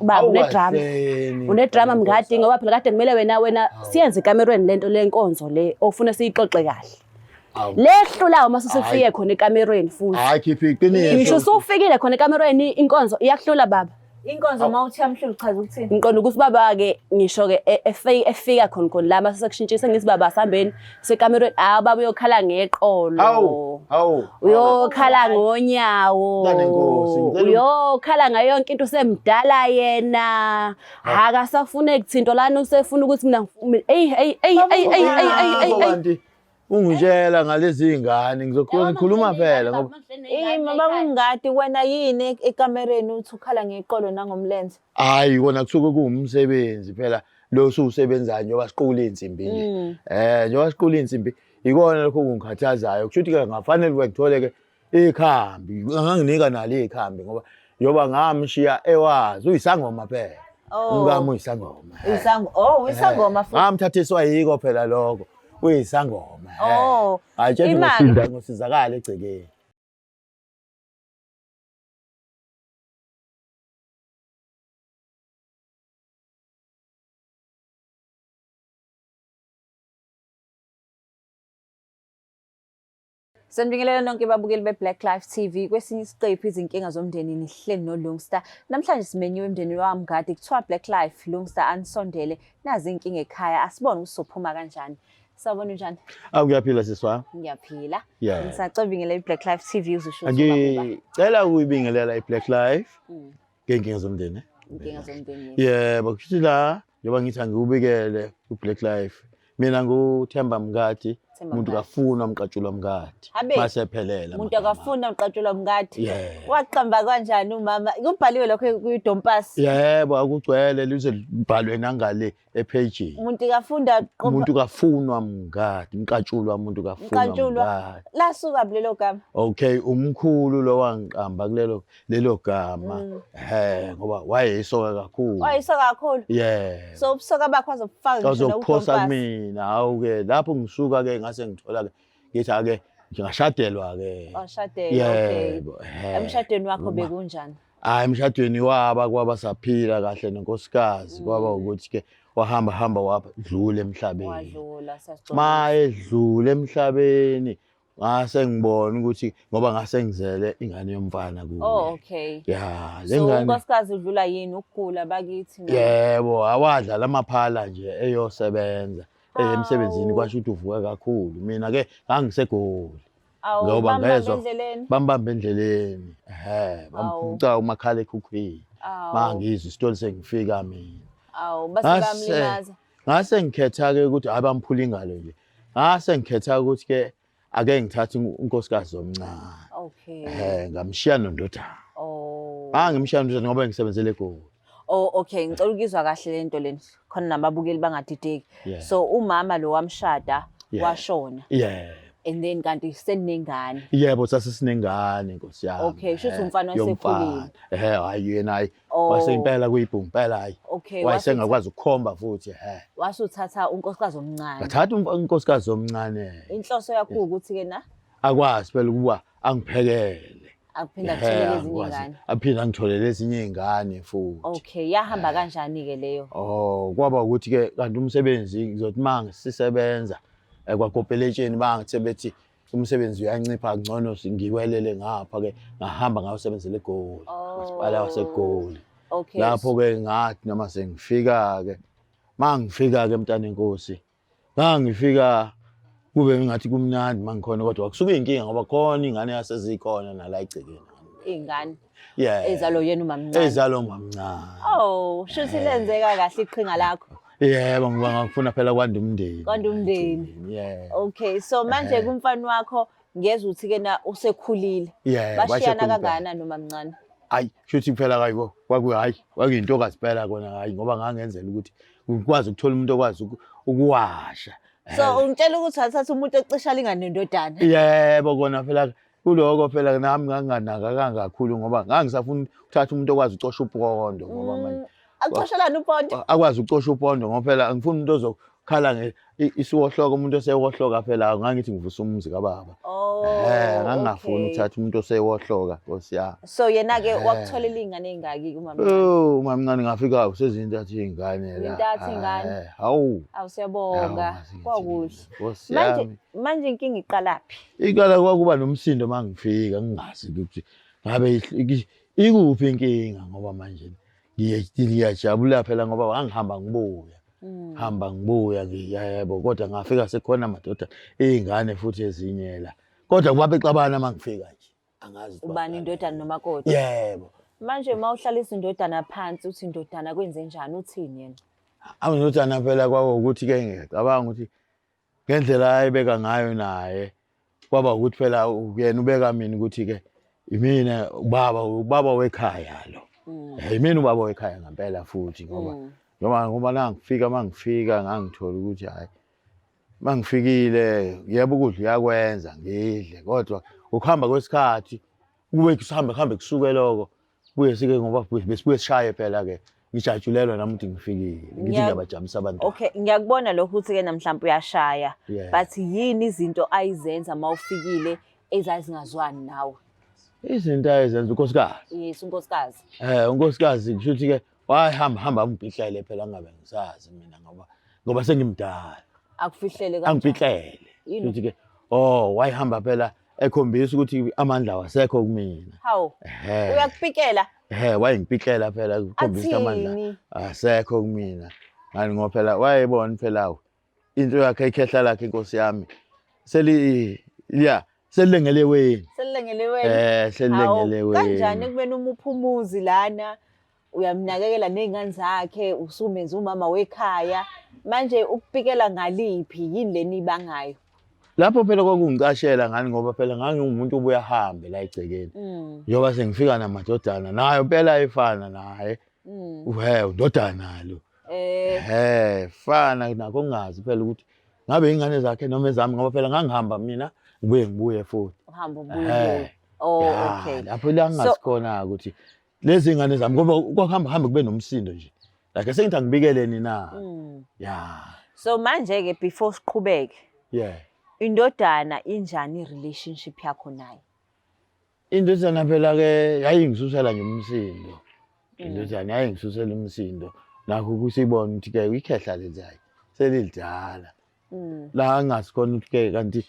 Ubaba unedrama. Awukahleni, Unedrama Mngadi ngoba phela kade kumele wena Awu. siyenze ekamerweni lento lenkonzo le ofuna siyixoxe kahle. Awu. Lehlulayo uma usufike Hhayi. khona ekamerweni futhi. Hayi khipha iqiniso. Ngisho usufikile khona ekamerweni inkonzo iyakuhlula baba. Inkonzo uma uthi yamhlula uchaza ukuthini? Ngiqonda ukuthi baba ke ngisho ke efika khona khona la mase sekushintshisa ngithi baba sihambeni sekamerweni ah baba uyokhala ngeqolo. Hawu, hawu. Uyokhala ngonyawo. Mntanenkosi, ngicela Uyokhala ngayo yonke into usemdala yena. Akasafune kuthintwa lana usefuna ukuthi mina ey ey ey ey ey ey ey ey. Kanti ungitshela ngalezi iy'ngane ngizokhuluma ngikhuluma phela ngoba Ima baba wena yini ekamereni uthi ukhala ngeqolo nangomlenze? hayi kona kusuke kuwumsebenzi phela lo osuwusebenzayo njengoba siqula iy'nsimbi nje. Njengoba siqula iy'nsimbi ikona lokho okungikhathazayo kusho ukuthi-ke ngafanele ukuba ngithole-ke ikhambi anganginika nalo ikhambi ngoba njengoba ngamshiya ewazi uyisangoma phela. Oh. Umkami uyisangoma. Uyisango oh uyisangoma futhi. Ngamthathiswa yiko phela lokho. Uyisangoma. Oh. Hayi tshela Imali. ngosinda ngosizakala egcekeni. Sanibingelela nonke babukeli be-Black Life TV. Kwesinye isiqephu izinkinga zomndeni nihleli noLungster. Namhlanje simenyiwe emndenini waMngadi kuthiwa Black Life Lungster anisondele nazi inkinga ekhaya asibone ukuthi sophuma kanjani. Sawubona unjani? Awu kuyaphila sisi wami. Ngiyaphila. Yeah. Ngisacela i-Black Life TV uzosho ukuthi ubaba. Ngicela ukuyibingelela i-Black Life ngey'nkinga zomndeni. Inkinga zomndeni. Yebo, kushuthi la njengoba ngithi angiwubikele u-Black Life. Mina nguThemba Mngadi, Themba umuntu Mngadi. kafuna umqatshulwa Mngadi. Habe. Masephelele. Umuntu amagama. akafuna uqatshulwa Mngadi. Yeah. Waqamba kanjani umama? Kubhaliwe lokho kuyidompas. Yebo, akugcwele lize libhalwe nangale ephejini. Umuntu kafunda Umuntu kafunwa Mngadi, umqatshulwa umuntu kafunwa Mqatshulwa. Mngadi. Lasuka kulelo gama. Okay, umkhulu lo wangiqamba kulelo lelo gama. Ngoba wayeyisoka kakhulu. Wayisoka kakhulu. Yeah. So ubusoka bakho azobufaka ngisho Azokuphosa nakudonpas. kumina. Hawu ke lapho ngisuka ke ngase ngithola ke ngithi ake ngingashadelwa ke. Washadelwa, okay. Yebo. ehhe. Emshadweni wakho Uma- bekunjani? Hayi emshadweni waba kwaba saphila kahle nenkosikazi kwaba ukuthi ke wahamba hamba wadlula emhlabeni. Wadlula siyasixoxa. Ma edlula emhlabeni ngase ngibona ukuthi ngoba ngase ngizele ingane yomfana kuye. Oh okay. Ya, le So ngane unkosikazi udlula yini ukugula bakithi? noma? yebo awadla lamaphala nje eyosebenza emsebenzini Hawu. kwasho ukuthi uvuka kakhulu. Mina ke ngangisegoli Awu, ngoba bambamba ngezwa endleleni. bambamba endleleni. Ehhe, bamfuca umakhala ekhukhwini. Awu. Mangizwa isitori sengifika mina. Awu base Ngase bamlimaza. ngase ngikhetha ke ukuthi hayi bamphula ingalo nje. Ngase ngikhetha ukuthi ke ake ngithathe unkosikazi omncane. Okay. Ngamshiya nondodana. Oh. Ngangimshiya nondodana ngoba ngisebenzele eGoli. Oh okay, ngicela ukuzwa kahle lento lena. Khona nababukeli bangadideki. Yeah. So umama lo wamshada Yeah. washona Yeah. and then kanti seninengane. Yebo sasesinengane nkosi yami. Okay, shuthi umfana wasekhulile. Yomfana. Hayi yena hayi. Oh. Wasempela kuyibhungu impela hayi. Okay, Wayesengakwazi ukukhomba futhi ehe. Wasuthatha unkosikazi omncane. Ngathatha unkosikazi omncane. Inhloso yakho ukuthi ke na Akwazi phela ukuba angiphekele. akuphinda Ehhe, kutholele ezinye angikwazi. ingane. Aphinde angitholele ezinye iy'ngane futhi. Okay, yahamba kanjani ke leyo? Oh, kwaba ukuthi ke kanti umsebenzi ngizothi uma sisebenza kwakopeletsheni bangithe bethi umsebenzi uyancipha ngcono ngiwelele ngapha ke ngahamba ngayosebenzela eGoli. Oh. Masipala waseGoli. Okay. Lapho ke ngathi noma sengifika ke mangifika ke mntanenkosi ngangifika kube ngathi kumnandi mangikhona kodwa kusuke inkinga ngoba khona ingane yasezikhona nala egcekeni. Ingane Yeah. ezalo yena umamncane. Ezalo mamncane. Oh, shuthi lenzeka kahle iqhinga lakho. Yebo ngoba ngakufuna phela kwanda umndeni. Kwanda umndeni. Yeah. Okay, so manje kumfana wakho ngiyezwa ukuthi ke na usekhulile. Yeah, Bashiyana wayesekhulile. kangakanani nomamncane? Hayi, shuthi phela hayi kwaku hayi, kwakuyintokazi phela kona hayi ngoba ngangenzela ukuthi ngikwazi ukuthola umuntu okwazi ukuwasha. So ungitshela ukuthi wathatha umuntu ocisha lingane nendodana. Yebo kona phela kuloko phela nami nganginganaka kakhulu ngoba ngangisafuna ukuthatha umuntu okwazi ucosha uphondo ngoba manje Akucoshelani uphondo? Akwazi ucosha uphondo ngoba phela angifuni umuntu Khala nge isiwohloka umuntu osewohloka phela ngangithi ngivusa umuzi kababa. Oh, Eh ngangingafuni okay. ukuthatha umuntu osewohloka Nkosi yami. So yena-ke Eh. wakutholela iy'ngane ey'ngaki umama mncane? Oh umamncane ngafika kusezintathu iy'ngane la. Zintathu iy'ngane. Eh, hawu. Awu siyabonga, Hawu, kwakuhle. Nkosi Manje yami. manje inkinga iqalaphi? Iqala kwakuba nomsindo mangifika ngingazi ukuthi ngabe ikuphi inkinga ngoba manje ngiyajabula phela ngoba wangihamba ngibuya. Hamba ngibuya yebo kodwa ngafika sekukhona amadoda iy'ngane futhi ezinye la. Kodwa kuba bexabana mangifika nje. Angazi ukuthi Ubani baqala indodana nomakoti? Yebo. Manje uma uhlalisa indodana phansi uthi indodana kwenze njani uthini yena? Indodana phela kwawukuthi-ke ngiyacabanga ukuthi ngendlela ayebeka ngayo naye kwaba ukuthi phela yena ubeka mina ukuthi-ke imina ubaba ubaba wekhaya lo. Yimina ubaba wekhaya ngempela futhi ngoba noma ngoba nangifika mangifika ngangithola ukuthi hhayi mangifikile yebo ukudla uyakwenza ngidle kodwa ukuhamba kwesikhathi kube kuhambe kuhambe kusuke lokho kubuye sike ngoba besibuye sishaye phela ke ngijatshulelwa nami ukuthi ngifikile ngithi ngiyabajabulisa abantu. Okay, ngiyakubona lokho ukuthi ke namhlanje uyashaya. Yeah. But yini izinto ayizenza uma ufikile ezazingazwani nawe? Izinto ayizenza unkosikazi. Yes, unkosikazi. Eh unkosikazi kusho ukuthi ke wayehamba hamba angibhihlele phela ngabe ngisazi mina ngoba ngoba sengimdala. Akufihlele kanjani? Angibhihlele. Yini? Ukuthi ke oh wayehamba phela ekhombisa ukuthi amandla awasekho kumina. Hawu. Ehhe. Uyakupikela? Ehhe wayengipikela phela ukukhombisa amandla Athini? asekho kumina. Ngani ngoba phela wayebona phela into yakhe ikhehla lakhe inkosi yami seli ya selilengele weni. Selilengele weni. Eh selilengele Hawu, weni. Kanjani ekubeni umupha umuzi lana uyamnakekela ney'ngane zakhe usumenza umama wekhaya manje ukupikela ngaliphi yini leni ibangayo? Lapho phela kwakungicashela ngani ngoba phela ngangingumuntu obuye ahambe la egcekeni. Njengoba sengifika namadodana nayo impela efana naye. Uhe undodana lo. Ehhe fana nakho ngingazi phela ukuthi ngabe ingane zakhe noma ezami ngoba phela ngangihamba mina ngibuye ngibuye futhi. Uhamba ubuye ubuye. Oh Ya, okay. Lapho la ngingazi khona ukuthi lezi ngane zami ngoba kwakuhamba hambe kube nomsindo nje. Like sengithi angibikeleni na. Ya. So manje ke before siqhubeke Yeah. indodana injani relationship yakho naye? Indodana phela ke yayingisusela nje umsindo. Indodana yayingisusela umsindo. Nakho kusibona ukuthi ke ikhehla lenzayo selidala. La ngazi khona ukuthi ke kanti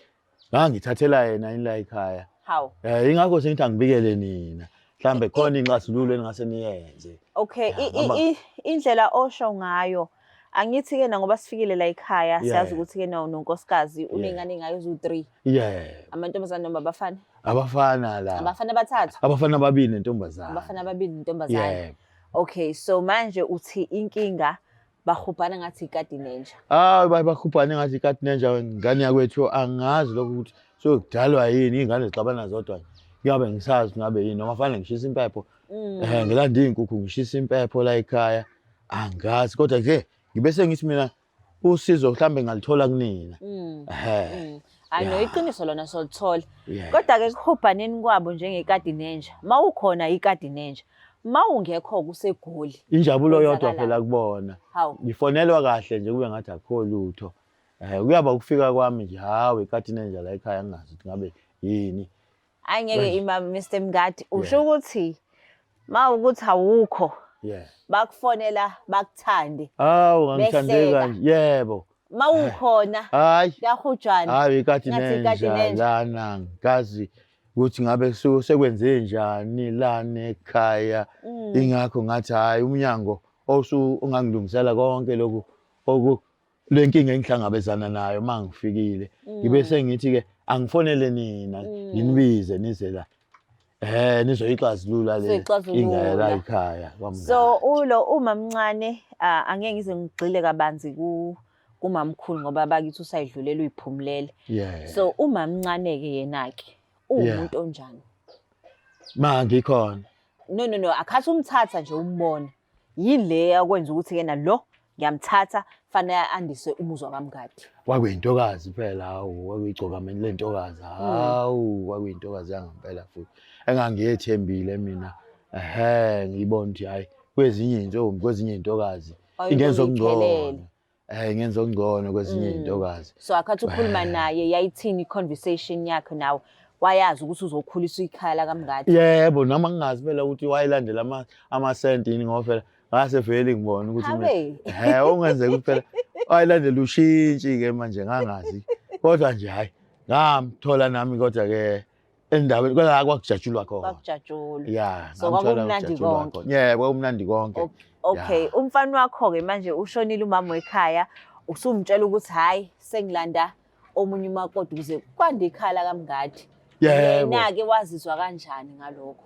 ngangithathela yena yini la ekhaya. Hawu. Eh ingakho sengithi angibikele nina. Mhlambe khona inxazululo eningase niyenze. Okay, Ya, ngoba- indlela osho ngayo angithi ke na ngoba sifikile la ekhaya siyazi Yeah. ukuthi ke na unonkosikazi unengane engayo eziwu-3 Yeah. amantombazane noma abafana Abafana la. abafana abathathu Abafana ababili nentombazana. abafana ababili nentombazane. Yeah. Okay, so manje uthi inkinga bahubhana ngathi ikati nenja. Hayi bakhubhane ngathi ikati nenja ngane yakwethu angazi lokho ukuthi sokudalwa yini iy'ngane zixabana zodwa nje. Ngiyabe ngisazi ngabe yini noma fanele ngishise impepho. Eh ngilanda iy'nkukhu ngishise impepho la ekhaya. Angazi kodwa nje ngibe sengithi mina usizo mhlambe ngalithola kunina. Ehhe. Hayi no Ya. iqiniso lona solithola. Yeah. Kodwa ke kuhubhaneni kwabo njengekati nenja. Mawukhona ikati nenja. Mawungekho kuseGoli. Injabulo yodwa Kwenzakalani? phela kubona. Hawu. Ngifonelwa kahle nje kube ngathi akukho lutho. Eh kuyaba ukufika kwami nje hawu ikati nenja la ekhaya ngingazi ukuthi ngabe yini. Hayi ngeke ima Mr Mngadi usho ukuthi mawukuthi awukho Yeah. bakufonela bakuthande. Hawu ngangithande Behleka. kanje. Yebo. Mawukhona Hayi. kuyahujwana. Hayi ikati Ngathi ikati nenja nenja. lana ngazi ukuthi ngabe sekwenze njani lana ekhaya. Ingakho ngathi hayi umnyango osu ungangilungisela konke lokhu oku lenkinga engihlangabezana nayo mangifikile. Ngibe sengithi ke angifonele nina nginibize nize la. Eh nizoyixazulula le Sizoyixazulula. inkinga yala ekhaya kwamngani. So ulo umamncane angeke ngize ngigxile kabanzi ku kumamkhulu ngoba bakithi usayidlulela uyiphumulele. Yeah. So umamncane ke yena ke uwumuntu onjani? Ma ngikhona. No no no akhathi umthatha nje umbona. Yini le yakwenza ukuthi yena lo ngiyamthatha fanele andise umuzwa kaMngadi? Kwakuyintokazi phela hawu kwakuyigcoka mina le ntokazi hawu kwakuyintokazi yangempela futhi engangiyethembile mina. Ehhe ngiyibona ukuthi hayi kwezinye izintombi kwezinye izintokazi Wayibona ingenza iyiphelele. okungcono. Ngenza okungcono kwezinye izintokazi. So akhathi ukhuluma naye yayithini i-conversation yakhe nawe? Wayazi ukuthi uzokhulisa ikhaya lakaMngadi? Yebo, noma ngingazi phela ukuthi wayelandela amasenti yini ngoba phela ngase vele ngibona ukuthi mina Habe. Okungenzeka ukuthi phela wayelandela ushintshi-ke manje ngangazi. Kodwa nje hhayi ngamthola nami kodwa-ke endaweni kwala kwakujatshulwa khona. Kwakujatshulwa. Ya, So ngamthola kwakumnandi kujatshulwa konke. khona. Yebo, kwakumnandi konke. Okay, Ya. umfana wakho-ke manje ushonile umama wekhaya, usumtshela ukuthi hhayi sengilanda omunye umakoti ukuze kwande ikhaya lakaMngadi. Yebo. Yena-ke wazizwa kanjani ngalokho?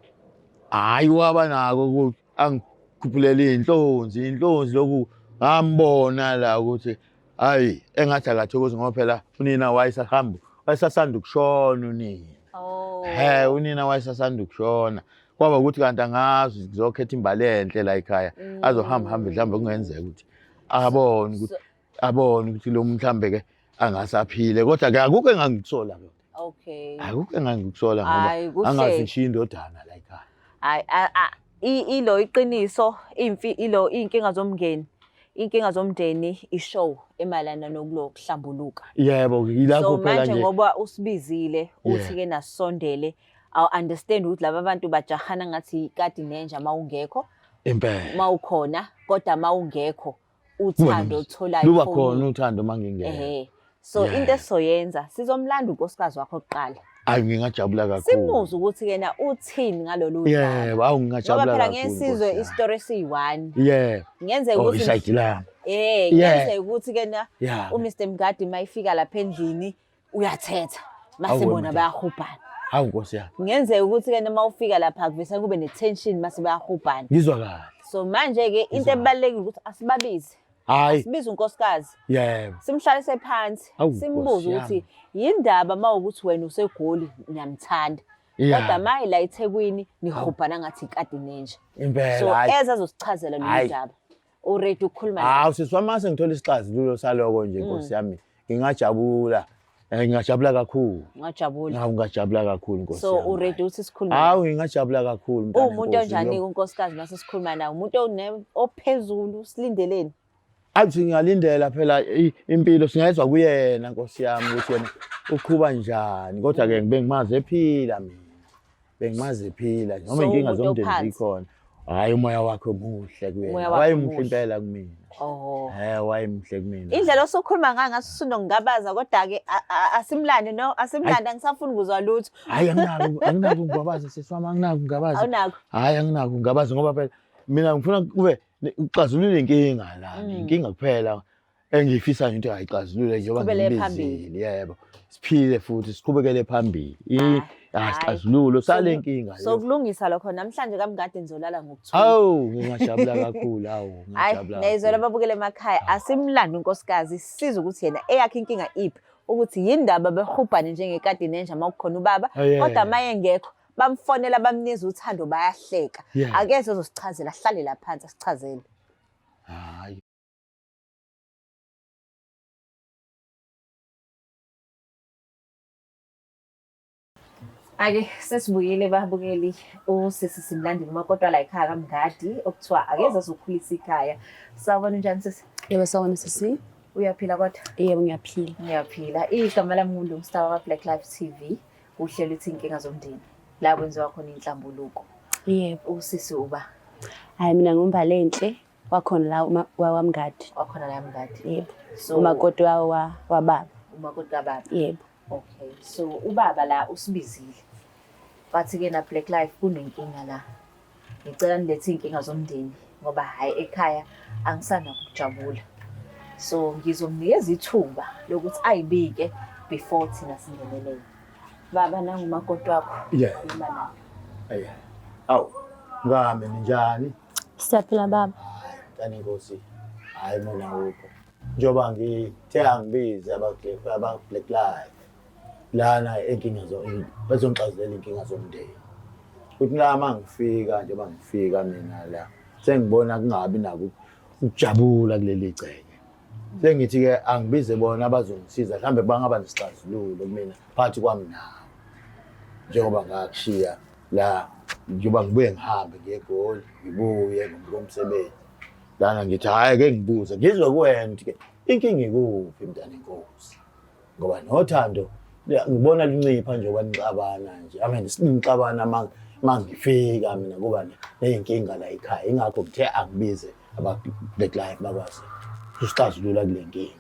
Hhayi waba nako ukuthi angikhuphulele iy'nhlonzi, iy'nhlonzi lokhu ngambona la ukuthi hhayi engathi akathokozi ngoba phela unina wayesahamba wayesasanda ukushona unina. Oh. He, unina wayesasanda ukushona. Kwaba ukuthi kanti angazi ngizokhetha imbali enhle la ekhaya. Azohamba hambe mhlawumbe kungenzeka ukuthi abone ukuthi abone ukuthi lo mhlambe ke angasaphile kodwa ke akukho engangikusola ke. Okay. Akukho engangikusola ngoba Hhayi, kuhle. angazi ngishiya indodana la ekhaya. Hayi ilo iqiniso imfi ilo inkinga zomngeni. Inkinga zomndeni ishow emayelana nokulokuhlambuluka. Yebo, yilapho So phela manje nje. ngoba usibizile uthi ke nasondele awu understand ukuthi laba bantu bajahana ngathi ikati nenja mawungekho Impela. mawukhona kodwa mawungekho Kuba uthando olutholayo Luba efonini. khona uthando mangingekho. Ehhe. So Yeah. into esizoyenza sizomlanda unkosikazi wakho kuqala. Ayi ngingajabula kakhulu. Simuze ukuthi yena uthini ngalolu daba. Yebo, awu Ngoba ngingajabula phela kakhulu. ngeke sizwe Nkosi yami. isitori esiyi-one. Yebo. Ngenzeka Oh, ukuthi isayidi lami. eh Yeah. ngenzeka ukuthi ke na Yeah. uMr Mngadi mayifika lapha endlini uyathetha mase Awu, bona wena. bayahubhana. Hawu Nkosi yami. Ngenzeka ukuthi ke noma ufika lapha kuvese kube ne-tension mase bayahubhana. Ngizwa kahle. So manje ke into Ngizwa. ebalulekile ukuthi asibabize. Hayi, Sibize unkosikazi. yebo. Simhlalise phansi Awu, simbuze Nkosi ukuthi yami. yindaba mawukuthi wena useGoli niyamthanda. Yeah. Kodwa maye la eThekwini nihubhana ngathi ikati nenja. Impela So hayi. eze azosichazela lolu Hhayi. daba. Uready ukukhuluma naye? Hawu sisi wami mase ngithola isixazululo saloko nje Nkosi yami. Ngingajabula. Ngingajabula kakhulu. Ungajabula. Hawu ngingajabula kakhulu Nkosi So yami. uready ukuthi sikhulume naye? Hawu ngingajabula kakhulu mntana. Uwumuntu onjani unkosikazi mase sikhuluma naye? Umuntu ophezulu silindeleni? Athi singalindela phela impilo singayizwa kuyena Nkosi yami ukuthi yena uqhuba njani kodwa ke bengimazi ephila mina. Bengimazi ephila noma So, inkinga umuntu zomndeni ophansi? zikhona. Hayi umoya wakhe muhle kuyena. Umoya wakhe Wayemuhle muhle. impela kumina. Oh. Wayemuhle kumina. Indlela osokhuluma ngayo ngathi usunongingabaza kodwa ke asimlande no asimlande angisafuni ukuzwa lutho. Hayi anginako ungabaza sisi wami anginako ungabaza. Awunakho. Hayi anginako ungabaza ngoba phela mina ngifuna kube uxazulule inkinga la, inkinga kuphela engiyifisayo into ayixazulule njengoba Siqhubele ngibizile. Yebo. Siphile futhi siqhubekele phambili. Hhayi. Asixazululo sale nkinga. So kulungisa lokho namhlanje kaMngadi nizolala ngokuthula. Hawu ngingajabula kakhulu hawu Hayi ngingajabula. niyayizwela kakhulu. ababukele emakhaya asimlande unkosikazi size ukuthi yena eyakhe inkinga iphi ukuthi yindaba behubhane njengekati nenja uma kukhona ubaba Oh, yeah. kodwa uma engekho bamfonela bamniza uthando bayahleka. Yeah. Akeze ezosichazela ahlale la phansi asichazele. Hayi. Ake sesibuyile babukeli usisi simlandile umakoti la ekhaya kaMngadi okuthiwa akeze azokhulisa ikhaya. Sawubona unjani sisi? Yebo sawubona sisi. Uyaphila kodwa? Yebo ngiyaphila. Ngiyaphila. Igama lami nguLungstar wakwa Black Life TV. Uhlelo uthi inkinga zomndeni. La kwenziwa khona inhlambuluko. Yebo. Usisi uba Hayi mina ngumbalenhle wakhona la waMngadi. wakhona la Mngadi. Yebo. So Umakoti wababa. umakoti kababa. Yebo. Okay. So ubaba la usibizile. Bathi ke na Black Life kunenkinga la. Ngicela nilethe inkinga zomndeni ngoba hayi ekhaya angisana ukujabula. So ngizomnikeza ithuba lokuthi ayibike before thina singenelele. Baba nangumakoti wakho. Yeah. Khuluma naye. Yeah. Awu ngame ninjani? Siyaphila baba. Mntana inkosi. Hayi mona ukho. Njengoba ngithe angibize aba Black Life lana inkinga zo bazongixazulela inkinga zomndeni. Kuthi la mangifika njengoba ngifika mina la sengibona kungabi nako ukujabula kuleli gceke. Sengithi ke angibize bona abazongisiza mhlambe bangaba nesixazululo kumina phakathi kwami nawe. Njengoba ngakushiya la njengoba ngibuye ngihambe ngiye eGoli ngibuye ngomsebenzi. Lana ngithi hhayi ke ngibuze ngizwe kuwena ukuthi ke Inkinga ikuphi mntana enkosi? Ngoba nothando ngibona luncipha njengoba nixabana nje. I mean sinixabana mangifika mina kuba ney'nkinga la ekhaya. Ingakho ngithe angibize aba-Black Life bakwazi usixazulula kule nkinga.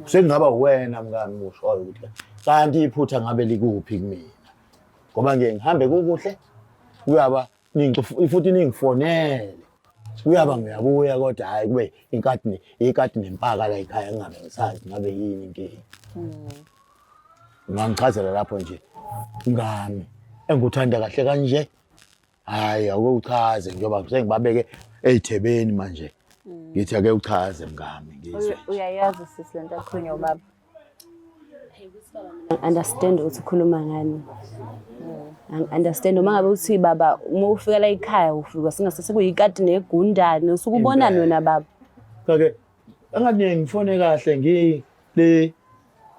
Sekungaba uwena mkami ushoyo ukuthi kanti iphutha ngabe likuphi kumina. Ngoba ngiye ngihambe kukuhle kuyaba futhi ningifonele kuyaba ngiyabuya kodwa hhayi kube inkati ikati nempaka la ekhaya ngingabe ngisazi ngabe yini inkinga. Ungangichazela lapho nje ngami engikuthanda kahle kanje. Hhayi ake uchaze njengoba sengibabeke ey'thebeni manje. Ngithi ake uchaze mngami ngizwe. Uyayazi sisi lento akhulunywa ubaba. Understand ukuthi ukhuluma ngani. Understand uma ngabe uthi baba uma ufika la ekhaya ufika singase sekuyikati negundane usuke ubonani wena baba. Kake angathi ngifone kahle ngile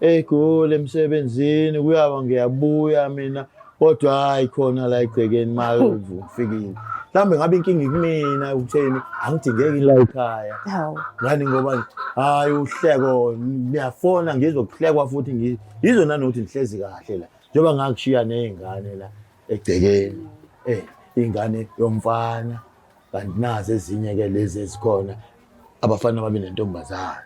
eGoli emsebenzini kuyaba ngiyabuya mina kodwa hayi khona la egcekeni mayovufikile mhlawumbe ngabe inkinga ikumina ukutheni angidingeki la ekhaya ngani ngoba hayi uhleko ngiyafona ngizwe kuhlekwa futhi ngizwe nanokuthi ngihlezi kahle la njengoba ngakushiya ney'ngane la egcekeni eh ingane yomfana kanti nazi ezinye-ke lezi ezikhona abafana babe nentombazane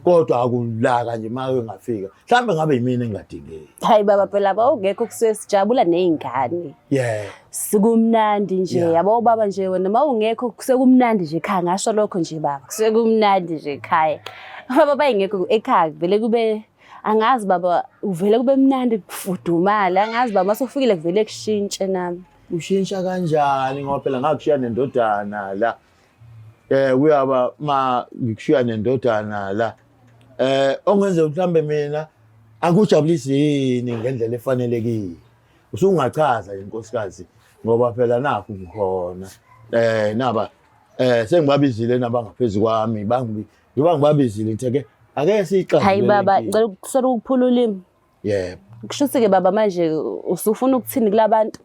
kodwa akulaka nje uma ngafika mhlawumbe ngabe yimina engadingeki. Hayi baba phela bawungekho kusuke sijabula ney'ngane. Yeah. Sikumnandi nje Yeah. yabo baba nje wena uma ungekho kusuke kumnandi nje ekhaya ngasho lokho nje baba kusuke kumnandi nje ekhaya. Baba bayingekho ekhaya kuvele kube angazi baba uvele kube mnandi kufudumala angazi baba mase ufikile kuvele kushintshe nami. Ushintsha kanjani ngoba phela ngakushiya nendodana la. Kuyaba ma ngikushiya nendodana la. Ongenzeka mhlambe mina akujabulisi yini ngendlela efanelekile. Usungachaza nje nkosikazi ngoba phela nakhu ngikhona. Naba sengibabizile nabangaphezulu kwami bangibi ngiba ngibabizile ngithe ke ake siyixazulule. Hayi baba ngicela ukusela ukuphula ulimi. Yebo. Kusho ukuthi-ke baba manje usufuna ukuthini kulabantu?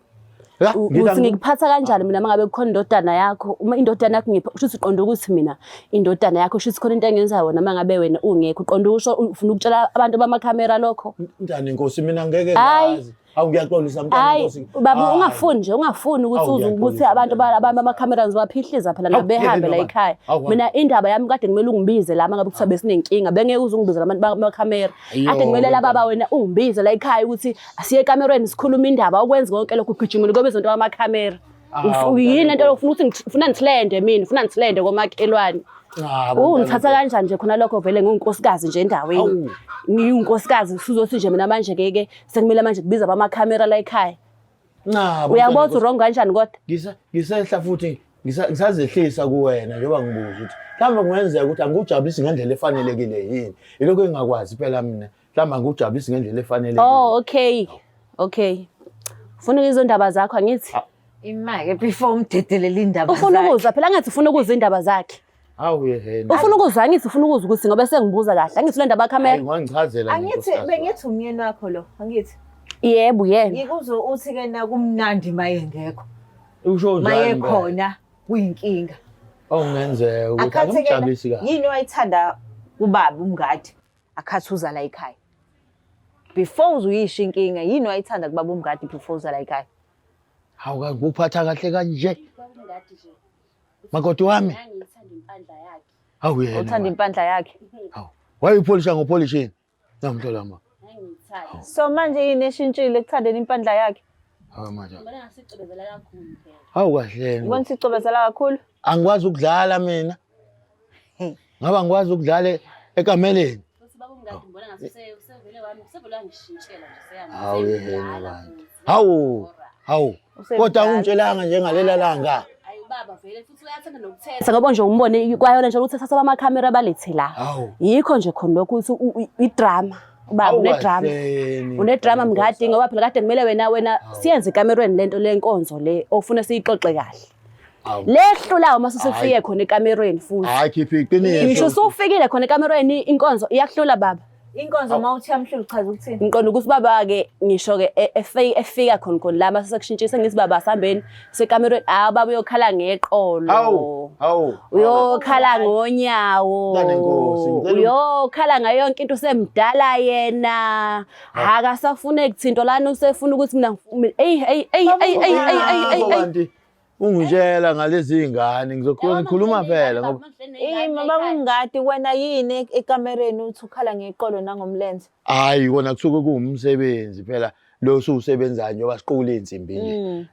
La, Uthi ngithi ngikuphatha kanjani mina mangabe kukhona indodana yakho? Uma indodana yakho ngipha kusho ukuthi uqonda ukuthi mina indodana yakho kusho ukuthi khona into engenza wona mangabe wena ungekho uqonda usho ufuna ukutshela abantu bamakhamera lokho? Mntana inkosi mina ngeke Hayi. ngazi. Awu ngiyaxolisa mntana Hayi inkosi. baba Hayi. ungafuni nje ungafuni ukuthi Awu, uze ukuthi ngiyaxolisa, abantu mntana. abamakhamera ngizobaphihliza phela Awu, nabehambe la yeke ekhaya. Awu, Mina indaba yami kade kumele ungibize la mangabe kuthiwa besinenkinga bengeke uze ungibize labantu bamakhamera. Iyo, Kade kumele la baba mntana. wena ungibize la ekhaya ukuthi asiye ekamerweni sikhulume indaba ukwenza konke lokhu ugijimile kobe izinto amakhamera. Awu, Yini mntana lento ufuna ukuthi ufuna ngisilende mina ufuna ngisilende komakhelwane. Cha, mntana Ungithatha kanjani nje khona lokho vele ngiwunkosikazi nje endaweni. Awu. Ngiwunkosikazi usuzothi nje mina manje ke ke sekumele manje kubiza abamakhamera la ekhaya. Nca, Uyabona ukuthi wrong kanjani kodwa? Ngisehla futhi ngisazehlisa kuwena njengoba ngibuza ukuthi mhlawumbe kungenzeka ukuthi angikujabulisi ngendlela efanelekile yini. Yilokho engingakwazi phela mina. Mhlawumbe angikujabulisi ngendlela efanelekile. Oh okay. Okay. Ufuna ukuzwa indaba zakho angithi? Imake before umdedelele indaba Ufuna zakhe. ukuzwa phela angithi ufuna ukuzwa indaba zakhe. Hawu yehena. Ufuna ukuzwa angithi ufuna ukuzwa ukuthi ngoba sengibuza kahle. Angithi le ndaba Hayi yakhamera. ngangichazela nje, Angithi nkosikazi. bengithi umyeni wakho lo, angithi. Yebo yena. Ngikuzwe uthi ke na kumnandi maye ngekho. Usho njani? Maye impela? khona kuyinkinga. Okungenzeka ukuthi Akhathi ke angimjabulisi kahle. yini wayithanda kubaba umngadi akhathi uza la ekhaya. Before uzuyisho inkinga yini wayithanda kubaba umngadi before uza la ekhaya. Hawu kakuphatha kahle kanje. Makoti wami. Hawu yena. Uthanda impandla yakhe. Hawu. Wayipholisha ngopholishini. Namhlola ma. So manje yini eshintshile ekuthandeni impandla yakhe? Hawu manje. Hawu kahle. Ubona isicobezela kakhulu? Angikwazi ukudlala mina. Ngaba ngikwazi ukudlala ekameleni. Hawu yena bantu. Hawu. Hawu. Kodwa ungitshelanga njengalela langa. Ngoba nje umbone kwayona nje ukuthi thatha amakhamera balethe la. Hawu. Yikho nje khona lokhu ukuthi idrama. Ubaba Hawu unedrama. kahleni, Unedrama mngadi ngoba phela kade kumele wena Hawu. siyenze ekamerweni lento lenkonzo le ofuna siyixoxe kahle. Hawu. Lehlulayo uma usufike Hayi. khona ekamerweni futhi. Hayi khipha iqiniso. Ngisho usufikile khona ekamerweni inkonzo iyakuhlula baba. Inkonzo uma uthi yamhlula uchaza ukuthini? Ngiqonda ukuthi baba-ke ngisho-ke efika khona khona la mase sekushintshisa ngithi baba asihambeni sekamerweni hawu baba uyokhala ngeqolo. Hawu, hawu. Uyokhala ngonyawo. Mntanenkosi, ngicela Uyokhala ngayo yonke into usemdala yena. Akasafune kuthintwa lana usefuna ukuthi mina eyi eyi eyi eyi eyi eyi eyi Ngakho eyi. kanti ungitshela ngalezi iy'ngane ngizokhuluma ngikhuluma phela ngoba Ima baba ungadi wena yini ekamereni uthi ukhala ngeqolo nangomlenze? Hhayi kona kusuke kuwumsebenzi phela lo osuwusebenzayo njengoba siqukula iy'nsimbi nje.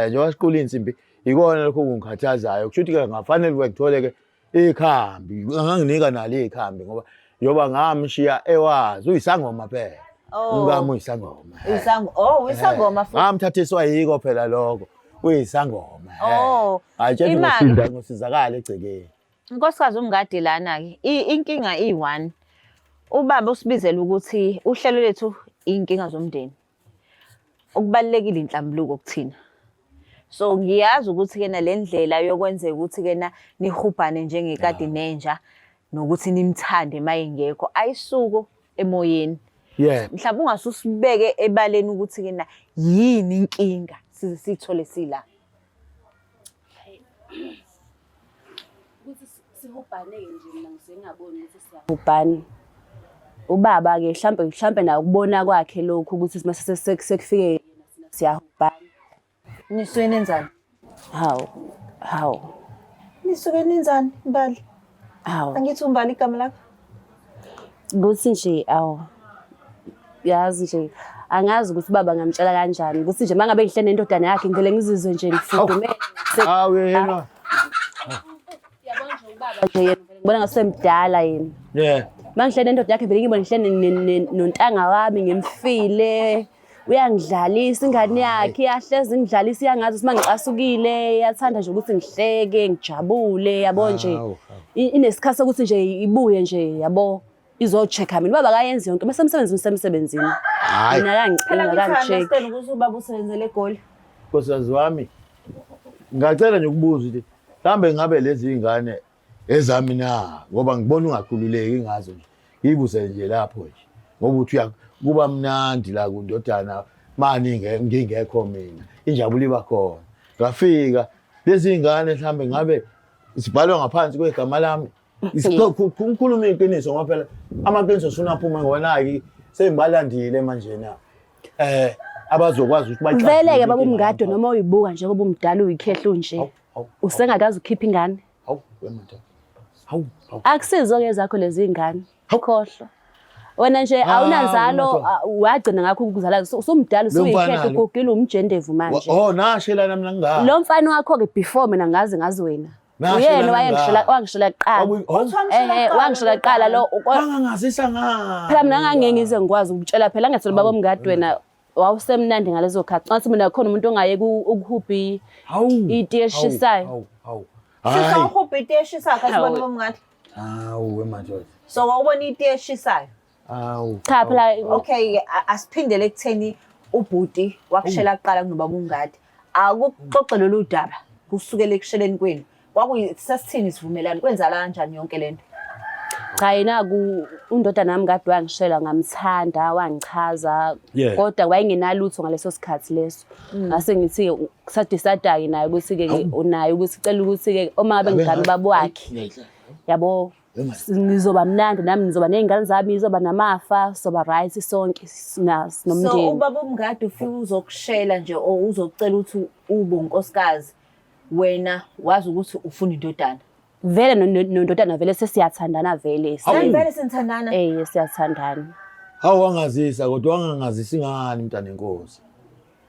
Njengoba siqukula iy'nsimbi ikona lokho okungikhathazayo. Kusho ukuthi-ke ngafanele ukuba ngithole-ke ikhambi, anganginika nalo ikhambi ngoba njengoba ngamshiya ewazi uyisangoma phela. Oh. Umkami uyisangoma. Uyisango oh uyisangoma futhi. Ngamthathiswa yiko phela lokho. Uyisangoma. Oh. Hayi tshela Imali. ngosinda ngosizakala egcekeni. Nkosikazi uMngadi lana-ke inkinga iyi-one. Ubaba usibizela ukuthi uhlelo lethu iy'nkinga zomndeni. Okubalulekile inhlambuluko kuthina. So ngiyazi ukuthi-ke na le ndlela yokwenzeka ukuthi-ke na nihubhane njengekati nenja nokuthi nimthande uma engekho ayisuko emoyeni. Yeah. Mhlawumbe ungase usibeke ebaleni ukuthi-ke na yini inkinga size siyithole sila. Ukuthi sihubhane-ke nje mina ngisuke ngingaboni ukuthi siyahubhana. Ubaba-ke mhlampe mhlampe naye ukubona kwakhe lokhu ukuthi mase sekufike yena siyahubhana. Nisuke nenzani? Hawu, hawu, Nisuke nenzani Mbali? hawu. Angithi uMbali igama lakho? Kuthi nje awu yazi nje angazi ukuthi ubaba ngamtshela kanjani ukuthi nje mangabe ngihleli nendodana yakhe ngivele ngizizwe nje ngifudumele. Hawu yena. Yabona nje ubaba nje yena ngibona ngasemdala yena. Yeah. Mangihleli nendoda yakhe vele ngibona ngihleli nontanga wami ngimfile. Uyangidlalisa ingane yakhe, iyahlezi ingidlalisa iyangazi ukuthi mangicasukile, iyathanda nje ukuthi ngihleke, ngijabule, yabo nje. Hawu, hawu. Inesikhathi sokuthi nje ibuye nje yabo izo-check-a mina. Ubaba akayenzi yonke, bese emsebenzini usemsebenzini. Hhayi. Mina Phela akangicingi, ngithi akangi-check. understand ukuthi ubaba usebenzele eGoli. Nkosikazi wami, ngingacela nje ukubuza ukuthi mhlawumbe ngabe lezi iy'ngane ezami na ngoba ngibona ungakhululeki ngazo nje. Ngiyibuze nje lapho nje ngoba uthi kuba mnandi la kundodana mani ngingekho mina injabulo iba khona. Ngafika lezi iy'ngane mhlawumbe ngabe zibhalwa ngaphansi kwegama lami. Ngikhuluma iqiniso ngoba phela amaqiniso suna aphuma ngoba nayi sengibalandile manje na. Abazokwazi ukuthi baxazulule Vele-ke baba inkinga uMngadi yabo. noma uyibuka njengoba umdala uyikhehla unje. Hawu, hawu, Usengakaze ukhiphe ingane. hawu, wemadoda. Hawu, hawu. Akusizo-ke ezakho lezi iy'ngane. Hawu. Khohlwa. Wena nje Hawu, awunanzalo madoda. wagcina ngakho ukuzala usumdala Lo mfana usuyikhehla lo. ugugile umjendevu manje. Oh, nashelana mina ngingaka. Lo mfana wakho-ke before mina ngaze ngazi wena. Nashelana Uyena owayengishela ngaka. wangishela kuqala. Oh, Wangishela kuqala lo wangangazisa ngani? phela mina ngangeke ngize ngikwazi ukutshela phela ngathi baba uMngadi wena wawusemnandi ngalezo khathi. Ngathi mina khona umuntu ongayeka ukuhubha Hawu. iti eshisayo. Hawu, hawu. Sisa Hayi. uhubha iti eshisayo kasi Hawu. bona bomngadi. Hawu wemadoda. So wawubona iti eshisayo. Hawu. Cha phela Okay, asiphindele ekutheni ubhuti wakushela kuqala kunobaba uMngadi. Akuxoxe lolu daba kusukela ekusheleni kwenu. Kwakuyisasithini isivumelwano kwenzala kanjani yonke lento? Cha yena ku undodana yami kade wangishela ngamthanda wangichaza Yeah. kodwa wayengenalutho ngaleso sikhathi leso. Ngase ngithi kusadecide-ke naye ukuthi-ke unaye ukuthi cela ukuthi-ke uma ngabe ngigane ubaba wakhe yabo ngizoba mnandi nami ngizoba ney'ngane zami ngizoba namafa soba right sonke So sinomndeni. ubaba uMngadi ufika uzokushela nje or uzocela ukuthi ube unkosikazi wena wazi ukuthi ufuna indodana. Vele nondodana vele sesiyathandana vele. Hawu. Vele senithandana. Siyathandana. Hawu wangazisa kodwa wangangazisi ngani mntana enkosi.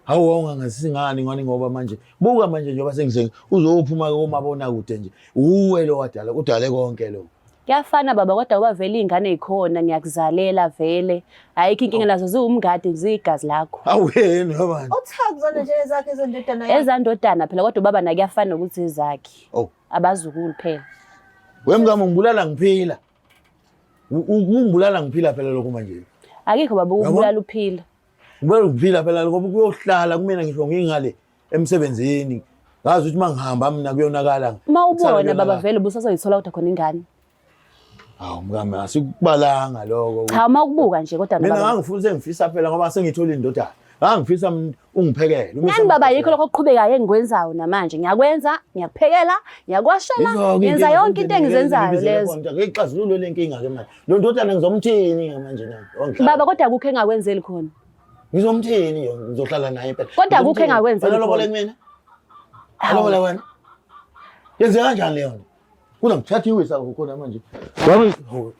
Hawu wawungangazisi ngani ngani ngoba manje buka manje njengoba sengize uzophuma komabona kude nje. Uwe lo wadala udale konke lo. Kuyafana baba kodwa kuba vele iy'ngane y'khona ngiyakuzalela vele. Ayikho inkinga nazo ziwumngadi ziyigazi lakho. Hawu yena abantu. Uthakuzona nje ezakhe ezendodana yakhe. Ezandodana phela kodwa ubaba naye kuyafana nokuthi ezakhe. Oh. Abazukulu phela. Wemkami ungibulala ngiphila. Ungibulala ngiphila phela lokho manje. Akekho baba ukubulala uphila. Ngibulala ngiphila phela ngoba kuyohlala kumina ngisho ngingale emsebenzini. Ngazi ukuthi mangihamba mina kuyonakala. Uma Kusala ubona baba kuyonakala. vele ubusazoyithola kodwa khona ingane. Hawu mkami asikubalanga lokho. Cha uma ukubuka nje kodwa Mina nobaba. ngangifuna sengifisa phela ngoba sengithola indodana. Ngangifisa ungiphekele. Nani baba yikho lokho okuqhubekayo engikwenzayo namanje. Ngiyakwenza, ngiyakuphekela, ngiyakuwashela, ngenza yonke into engizenzayo lezo. Ngixazulule le nkinga ke manje. Lo ndodana ngizomthini ke manje na? Baba kodwa akukho engakwenzeli khona. Ngizomthini yo ngizohlala naye phela. Kodwa akukho engakwenzeli khona. Lobola kumina. Lobola wena. Yenze kanjani leyo nto? Kunangithatha iwisa khona manje.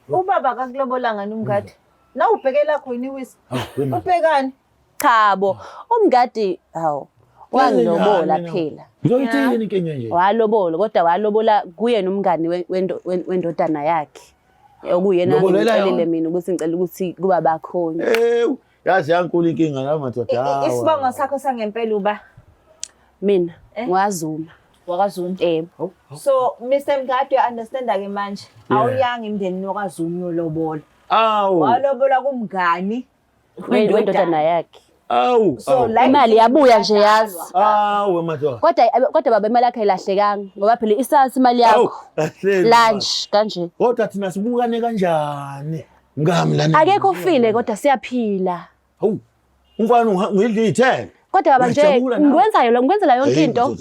Ubaba akakulobolanga nomngadi. Na ubheke lakho yini iwisa? Ubhekani? Chabo, umngadi hawu wangilobola phela. Ngizoyithini inkinga nje? Walobola kodwa walobola kuye nomngani wendodana yakhe. Okuyena ngicelile mina ukuthi ngicela ukuthi kuba bakhona. Eh, yazi yankulu inkinga la madoda. Isibongo sakho sangempela uba? Mina eh? ngwaZuma. WakaZuma. Yebo. So Mr Mngadi uya understand ke manje. Awuyanga emndenini wakwaZuma uyolobola. Awu. Walobola kumngani wendodana yakhe. Awu. So la imali yabuya nje yazi. Awu madoda. Kodwa baba imali yakhe ayilahlekanga ngoba phela isasi imali yakho. Lunch kanje. Kodwa thina sibukane kanjani? Mkami lana. Akekho ufile kodwa siyaphila. Hawu. Umfana ngidla iy'thelo. Kodwa baba nje ngikwenza yona ngikwenzela yonke into.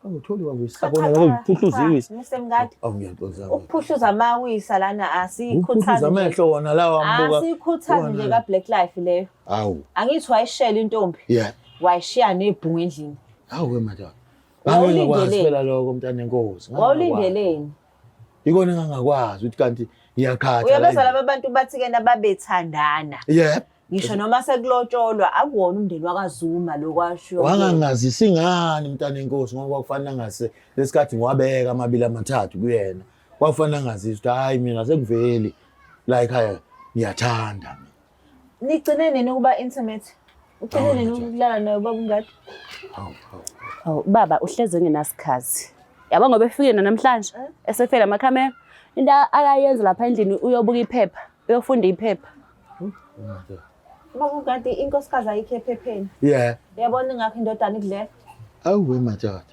Angitholi wawisa kona ngoba uphuhluza iwisa. Mr Mngadi. Awu ngiyaxolisa. Ukuphuhluza amawisa lana asikhuthazi. Uphuhluza amehlo wona lawa ambuka. Asikhuthazi nje ka Black Life leyo. Awu. Angithi wayishela intombi. Yeah. Wayishiya nebhungu endlini. Awu we madoda. Ngangingakwazi phela lokho mntana enkosi. Wawulindeleni? Ikona engangakwazi ukuthi kanti ngiyakhatha. Uyabezwa laba bantu bathi ke nababethandana. Yeah. Ngisho noma sekulotsholwa akuwona umndeni wakaZuma lo kwasho. Wangangazisi ngani mntana enkosi ngoba kwakufanele angase lesikhathi ngiwabeka amabili amathathu kuyena. Kwakufanele angazisi ukuthi hayi mina sengiveli la ekhaya ngiyathanda mina. Nigcine nini ukuba intimate? Ugcine nini ukulala naye ubaba uNgadi? Hawu hawu. Hawu baba uhlezi engenasikhathi. Yabo ngoba efike namhlanje eh? esefela amakhamera. Into akayenza lapha endlini uyobuka iphepha, uyofunda iphepha. Baba uNgadi inkosikazi ayikho ephepheni. Yeah. Uyabona ingakho indodana ikudlela. Awu we madoda.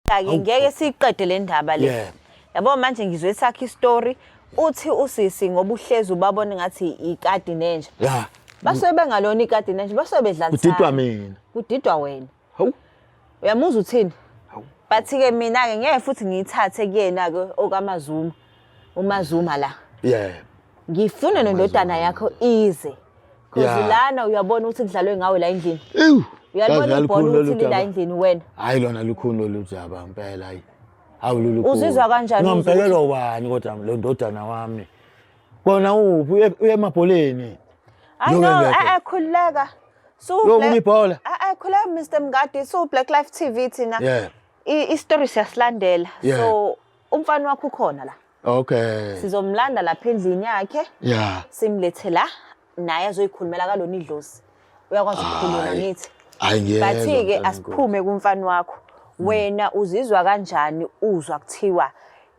Ke ngeke siyiqede le ndaba le. Yeah. Yabo manje ngizwe sakhe istory uthi usisi ngoba uhlezi ubabona ngathi ikati nenja. Yeah. Basuke bengalona ikati nenja basuke bedlalisana. Kudidwa mina. Kudidwa wena. Hawu. Uyamuzwa uthini? Hawu. Bathi-ke mina-ke ngeke futhi ngiyithathe kuyena-ke okaMazuma. UMazuma la. Yeah. Ngifuna nendodana yakho ize. Cause Yeah. lana uyabona ukuthi kudlalwe ngawe la endlini. Ewu. Uyalibona Yazi ibhola lukhulu ukuthi lolu lila daba. endlini wena. Hayi lona lukhulu lolu daba impela hayi. Hawu lolu khulu. Uzizwa kanjani uzwa Ngambhekelwa ubani kodwa lo ndodana wami. Kona uphi uye emabholeni. I Yobe know, ngekho. eh eh khululeka. So Yobuka ibhola. Eh eh khululeka Mr Mngadi, so Black Life TV thina. Yeah. I story siyasilandela. Yeah. So umfana wakho ukhona la. Okay. Sizomlanda lapha endlini yakhe. Yeah. Simlethe la naye azoyikhulumela kalona idlozi. Uyakwazi ukukhuluma Hayi. ngithi. Hayi ngiyezwa. Bathi-ke mntana asiphume kumfana wakho. Wena uzizwa kanjani uzwa kuthiwa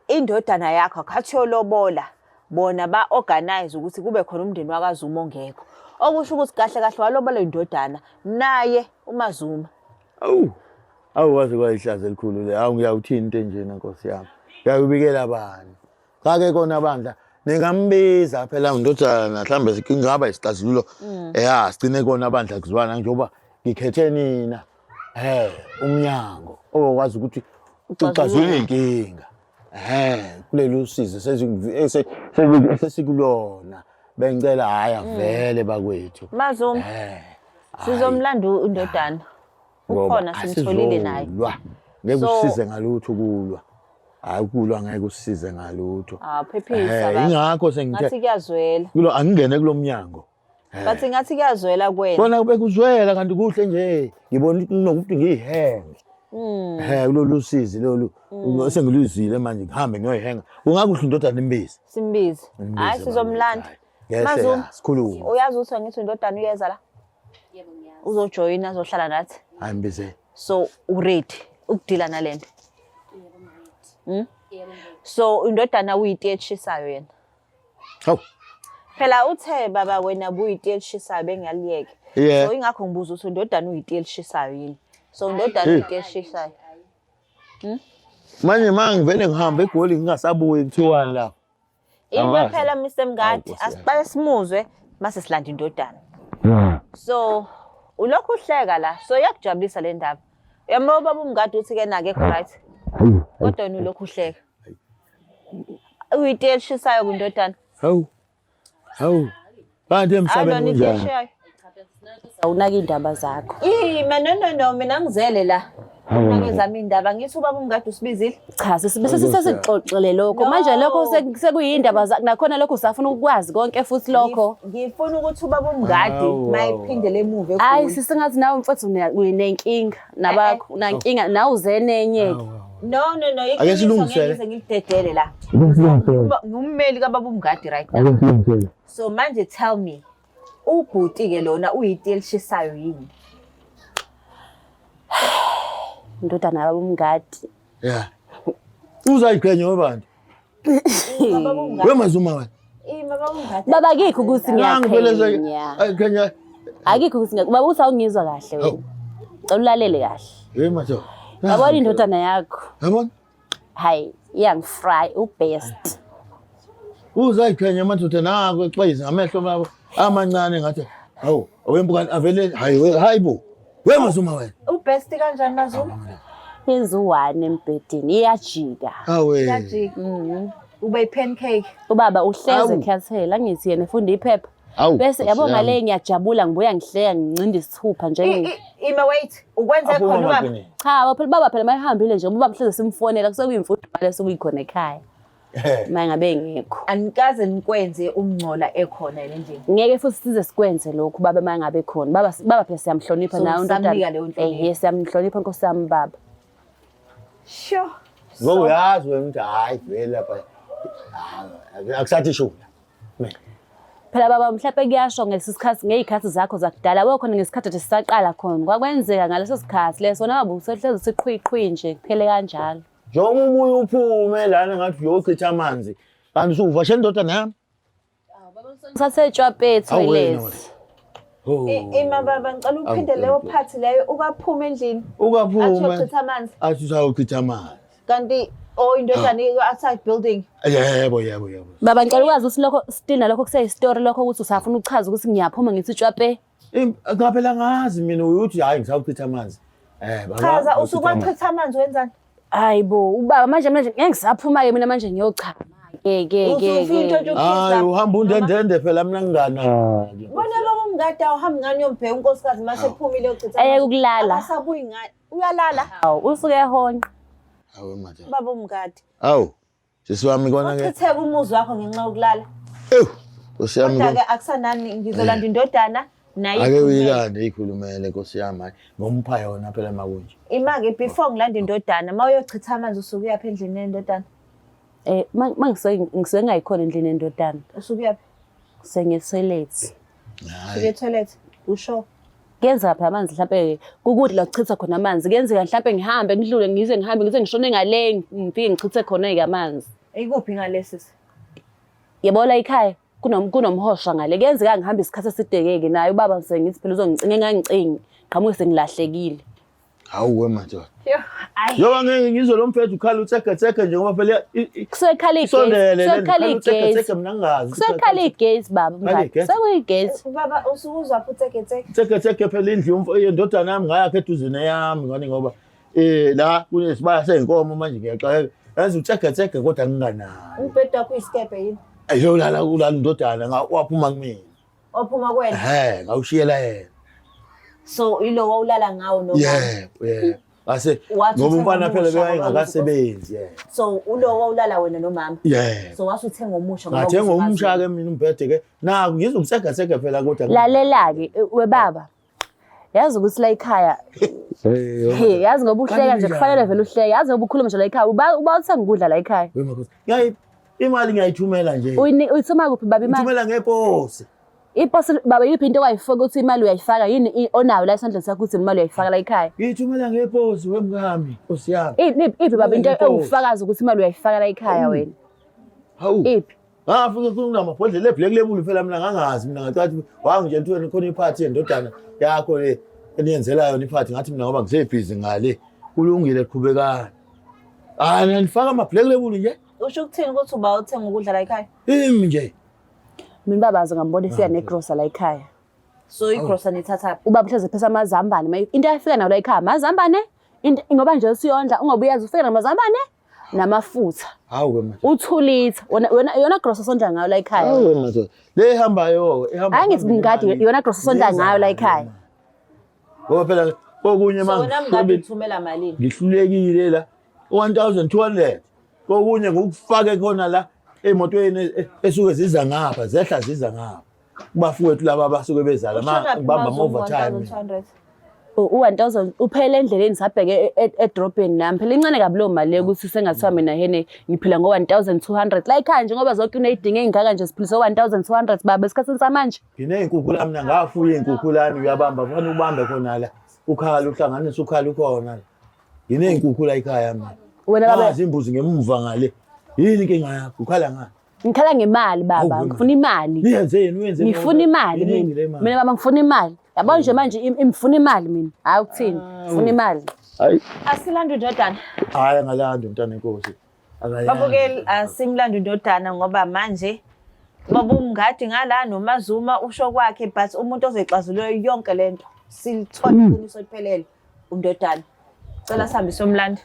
indodana yakho akhathi yolobola bona ba-organize ukuthi kube khona umndeni wakaZuma ongekho. Okusho ukuthi kahle kahle walobola indodana naye uMaZuma. Awu. Awu waze kwayihlazo elikhulu le. Awu ngiyawuthini into enjena Nkosi yami. Ngiyakubikela bani. Kake kona bandla ningambiza phela ndodana mhlambe kungaba isixazululo. Ya sigcine kona bandla kuzwana njengoba ngikhethe nina. Eh umnyango okwazi ukuthi uxazulule inkinga. Eh kulelu usizo sesikulona. Bengicela hhayi avele bakwethu. MaZuma Eh. sizomlanda indodana. Ngoba Ukhona simtholile naye. asizolwa. Ngeke So- usisize ngalutho ukulwa. Hayi ukulwa ngeke usisize ngalutho. Ah phephisa Eh, baba. ingakho sengithe Ngathi kuyazwela. kulo angingene kulomnyango. Bathi ngathi kuyazwela kuwena. Kona bekuzwela kanti kuhle nje. Ngibona ukuthi kunokuthi ngiyihenge. Eh kulolu sizi lolu sengiluzile manje ngihambe ngiyoyihenga. Kungakuhle indodana imbize. Simbize. Imbize Hayi sizomlanda. baba, Ngehle Mazuma. ya, sikhulume. Uyazi ukuthi angithi indodana uyeza la. Yebo ngiyazi. Uzojoyina azohlala nathi. Hayi mbize. So uready ukudila nalento. Yebo ngiready. Yebo ngiready. So indodana uyiti eshisayo yena. Hawu. Phela uthe baba wena buyiti elishisayo bengaliyeke. Yeah. So ingakho ngibuza ukuthi indodana uyiti elishisayo yini. So indodana Hey. uyiti elishisayo. Manje ma ngivele ngihambe eGoli ngingasabuyi kuthiwani lapho? Into Angazi. phela Mr Awu, Mngadi, Nkosi yami. asiqale simuzwe mase silanda indodana. So ulokhu uhleka la, so iyakujabulisa le ndaba. Uyambona ubaba uMngadi uthi ke nakekho right. Kodwa wena ulokhu uhleka. Uyitiye elishisayo kwindodana. Hawu. Hawu. Kanti emhlabeni Alona itiye kunjani? elishisayo. Awunaka iy'ndaba zakho. Ima no no no mina ngizele la. Unake zami indaba ngithi ubaba uMngadi usibizile. Cha, bese sesixoxele lokho. No. Manje lokho sekuyindaba zakho nakhona lokho usafuna ukukwazi konke futhi lokho. Ngifuna ukuthi ubaba uMngadi Hawu, mayiphindele emuva Hayi eGoli. sisingathi nawe mfethu unenkinga nabakho unankinga nawe uzenenye ke. No no no Ake iqiniso silungisele. ngeke ngize ngilidedele la. Ngummeli kababa uMngadi right now. So manje tell me ubhuti ke lona uyitiye elishisayo yini? Indodana yababa uMngadi. Yeah. Uzayiqhenya webantu. Baba uMngadi. Wemazuma wena. Ima baba uMngadi. Baba akikho ukuthi Ngangivele ngiyakhenya. ayiqhenya. Akikho ukuthi baba uthi awungizwa kahle wena. Hawu. Cela ulalele kahle. Hey madoda. Yabona indodana yakho. Yabona? Hayi, iyangifry ubest. Uzayiqhenya madoda nako exwayiza ngamehlo babo amancane ngathi hawu awembukani avele hayi hayi bo. Wemazuma wena. Ubest kanjani Mazuma? Yenza u-one embhedeni, iyajika. Awe. Iyajika. Ube i-pancake. Ubaba uhleze Awu. ekhathele, angithi yena efunda iphepha. Awu. Bese yabo Nkosi yami. ngale ngiyajabula ngibuya ngihleka ngincinda isithupha njenge Ima wait, ukwenze Aphuma khona ubaba. amaqiniso. Cha, phela baba phela mayihambile nje ubaba mhleze simfonela kusuke kuyimfudumalo esuke ikhona ekhaya. Uma ngabe engekho. Anikaze nikwenze umngcola ekhona yena endlini. Ngeke futhi size sikwenze lokhu baba uma ngabe khona. Baba baba phela siyamhlonipha So, nawe usamnika leyo nhlonipho. Eh, siyamhlonipha Nkosi yami baba. Sure. Ngoba uyazi wena ukuthi hayi vele lapha akusathi shula. Phela baba mhlawumbe kuyasho ngalesi sikhathi ngey'khathi zakho zakudala we khona ngesikhathi nje sisaqala khona kwakwenzeka ngaleso sikhathi leso wena baba usehlezi usiqhwiqhwi nje kuphele kanjalo. Njengoba ubuye uphume lana ngathi uyochitha amanzi kanti usuvashe indodana yami. Sasetswa Awu wena toilet. wena. Oh. Ima baba ngicela uphinde Awu, leyo Nkulunkulu. part leyo ukaphuma endlini. Athi Ukaphuma uyochitha amanzi. athi usayochitha amanzi. Kanti oh indodana i-outside building. Yebo yebo yebo. Baba ngicela ukwazi ukuthi lokho still nalokho kuseyistory lokho ukuthi usafuna ukuchaza ukuthi ngiyaphuma ngithi tshwape. Ngaphela ngazi mina uyothi hayi ngisawuchitha amanzi. Eh baba. Chaza ngisawuchitha usuke amanzi. wachitha amanzi wenzani? Hayi bo ubaba manje manje ngeke ngisaphuma ke mina manje ngiyochama. Ke ke ke. Usufika intshontsho ke. Hayi uhamba undendende phela mina nginganaki. Bona baba uMngadi awuhambi ngani uyombheka unkosikazi mase ephumile uyochitha Ayeke amanzi. ukulala. Akasabuyi ngani? Uyalala Hawu usuke ehonqa. Hawu madoda. baba uMngadi. Hawu. Sisi wami kona ke. Uchitheka umuzi wakho ngenxa yokulala. Ewu. Nkosi yami. Kodwa ke akusanani ngizolanda indodana naye. Ake ikhulumele. uyilande ikhulumele Nkosi yami hayi ngomupha yona phela makunje. Ima-ke before ngilanda indodana, uma uyochitha amanzi usuke uyaphi endlini yendodana? Eh mangisuke ngisuke ngayikhona endlini endodana. Usuke uyaphi? Sengiye toilet. Usuke Hayi. etoilet. Usho. Kuyenzeka phela amanzi mhlampe kukude la kuchitha khona amanzi. Kuyenzeka mhlampe ngihambe ngidlule ngize ngihambe ngize ngishone ngale ngifike ngichithe khona ke amanzi. Ikuphi ngalesi? Yebo la ekhaya kunomhosha ngale. Kuyenzeka ngihambe isikhathi eside-ke naye ubaba sengithi phela uzongicinga engangicingi. Qhamuke sengilahlekile. Hawu we madoda. Yo, ayi. Njengoba ngeke ngizwe lo mfethu ukhala utsegetsege njengoba phela Kusuke kukhala igesi. isondele Kusuke le kukhala ukhala igesi. utsegetsege mina ngingazi. Kusuke kukhala igesi baba Kukhala mngani. igesi? Sekuyigesi. Baba usuke uzwaphi utsegetsege? Tsegetsege phela indlu yendodana yami ngayakhe eduze neyami ngani ngoba la kunesibaya seyinkomo manje ngiyaxakeka. Yazi utsegetsege kodwa nginganaki. Umbhede wakho uyisikebhe yini? Ayolala kulala indodana waphuma kumina. Ophuma kuwena. Ehhe ngawushiyela yena. So ilo wawulala ngawo nomama. Yebo yebo. Ase Wathi ngoba uthenga umfana phela omusha ngoba bekayengakasebenzi yebo. So ulo wawulala wena nomama. Yebo. So wase uthenga omusha ngoba Ngathenga ubusubazi. omusha ke mina umbhede ke. Naku ngizwe umsegasega phela kodwa. Lalela-ke webaba. Yazi ukuthi la ekhaya Hey. He, yazi ngoba uhleka nje kufanele vele uhleke. Yazi ngoba ukhuluma nje la ekhaya uba uthenga ukudla la ekhaya. Wemakhosi. Ngiyayi imali ngiyayithumela nje. Uyithuma kuphi baba imali? Ngithumela ngeposi. Iposi baba yiphi into owayifaka ukuthi imali uyayifaka yini onayo la esandleni sakho ukuthi imali uyayifaka la ekhaya? Ngiyithumela ngeposi wemkami. Nkosi yami. Iphi baba into Ngeposi. ewufakazi ukuthi imali uyayifaka la ekhaya wena? Hawu. Iphi? Ngafika kunamabhodlela eBlack Label phela mina ngangazi mina ngathi wangitshela ukuthi wena khona iphathi yendodana yakho le eniyenzela yona iphathi ngathi mina ngoba ngisebhizi ngale kulungile qhubekani. Hayi nifaka ama black label nje. Usho ukuthini ukuthi uba uthenga ukudla la ekhaya? Imi nje. Mina baba aze ngambona efika negrosa la ekhaya. So igrosa nithathaphi? Ubaba uhleze phesa amazambane. Into ayafika nayo la ekhaya amazambane. Into ngoba nje usiyondla ungoba uyazi ufika namazambane namafutha. Hawu ke manje. Uthulitha. Wena wena yona grosa sondla ngayo la ekhaya. Hawu ke manje. Le ihambayo ihamba. Hayi ngithi ngikade yona grosa sondla ngayo la ekhaya. Ngoba phela kokunye So wena mngadi manje uthumela malini? ngihlulekile la 1200 kokunye ngikufake khona la emotweni esuke ziza ngapha zehla ziza ngapha kubafowethu laba abasuke bezala ma Ushonaphi ngibamba uMaZungu overtime 1200? U-1000 uphele endleleni sabheke edrobheni nami phela incane kabi leyo mali leyo ukuthi sengathiwa mina hene ngiphila ngo-1200 la ekhaya njengoba zonke uney'dingo ey'ngaka nje siphilise 1200 baba esikhathini samanje. Nginey'nkukhu la mina ngafuya iy'nkukhu lana uyabamba kufanele ubambe khona la ukhala uhlanganise ukhala ukhona la. Nginey'nkukhu la ekhaya mina. Wena baba Nazi imbuzi ngemuva ngale. Yini inkinga yakho? Ukhala ngani? Ngikhala ngemali baba, Hawu, ngifuna imali. Niyenzeni uyenze Ngifuna imali Iningi mina. le mali. Mina baba ngifuna imali. Yabo nje manje ngifuna imali mina. Hayi ukuthini? Ngifuna imali. Hayi, Asilanda indodana. hayi angalandi umntana enkosi. Akayandi. Babukeli asimlanda indodana ngoba manje baba uMngadi ngala noMaZuma usho kwakhe but umuntu ozoyixazulula yonke lento silithola iqiniso liphelele undodana. Cela sihambe siyomlanda.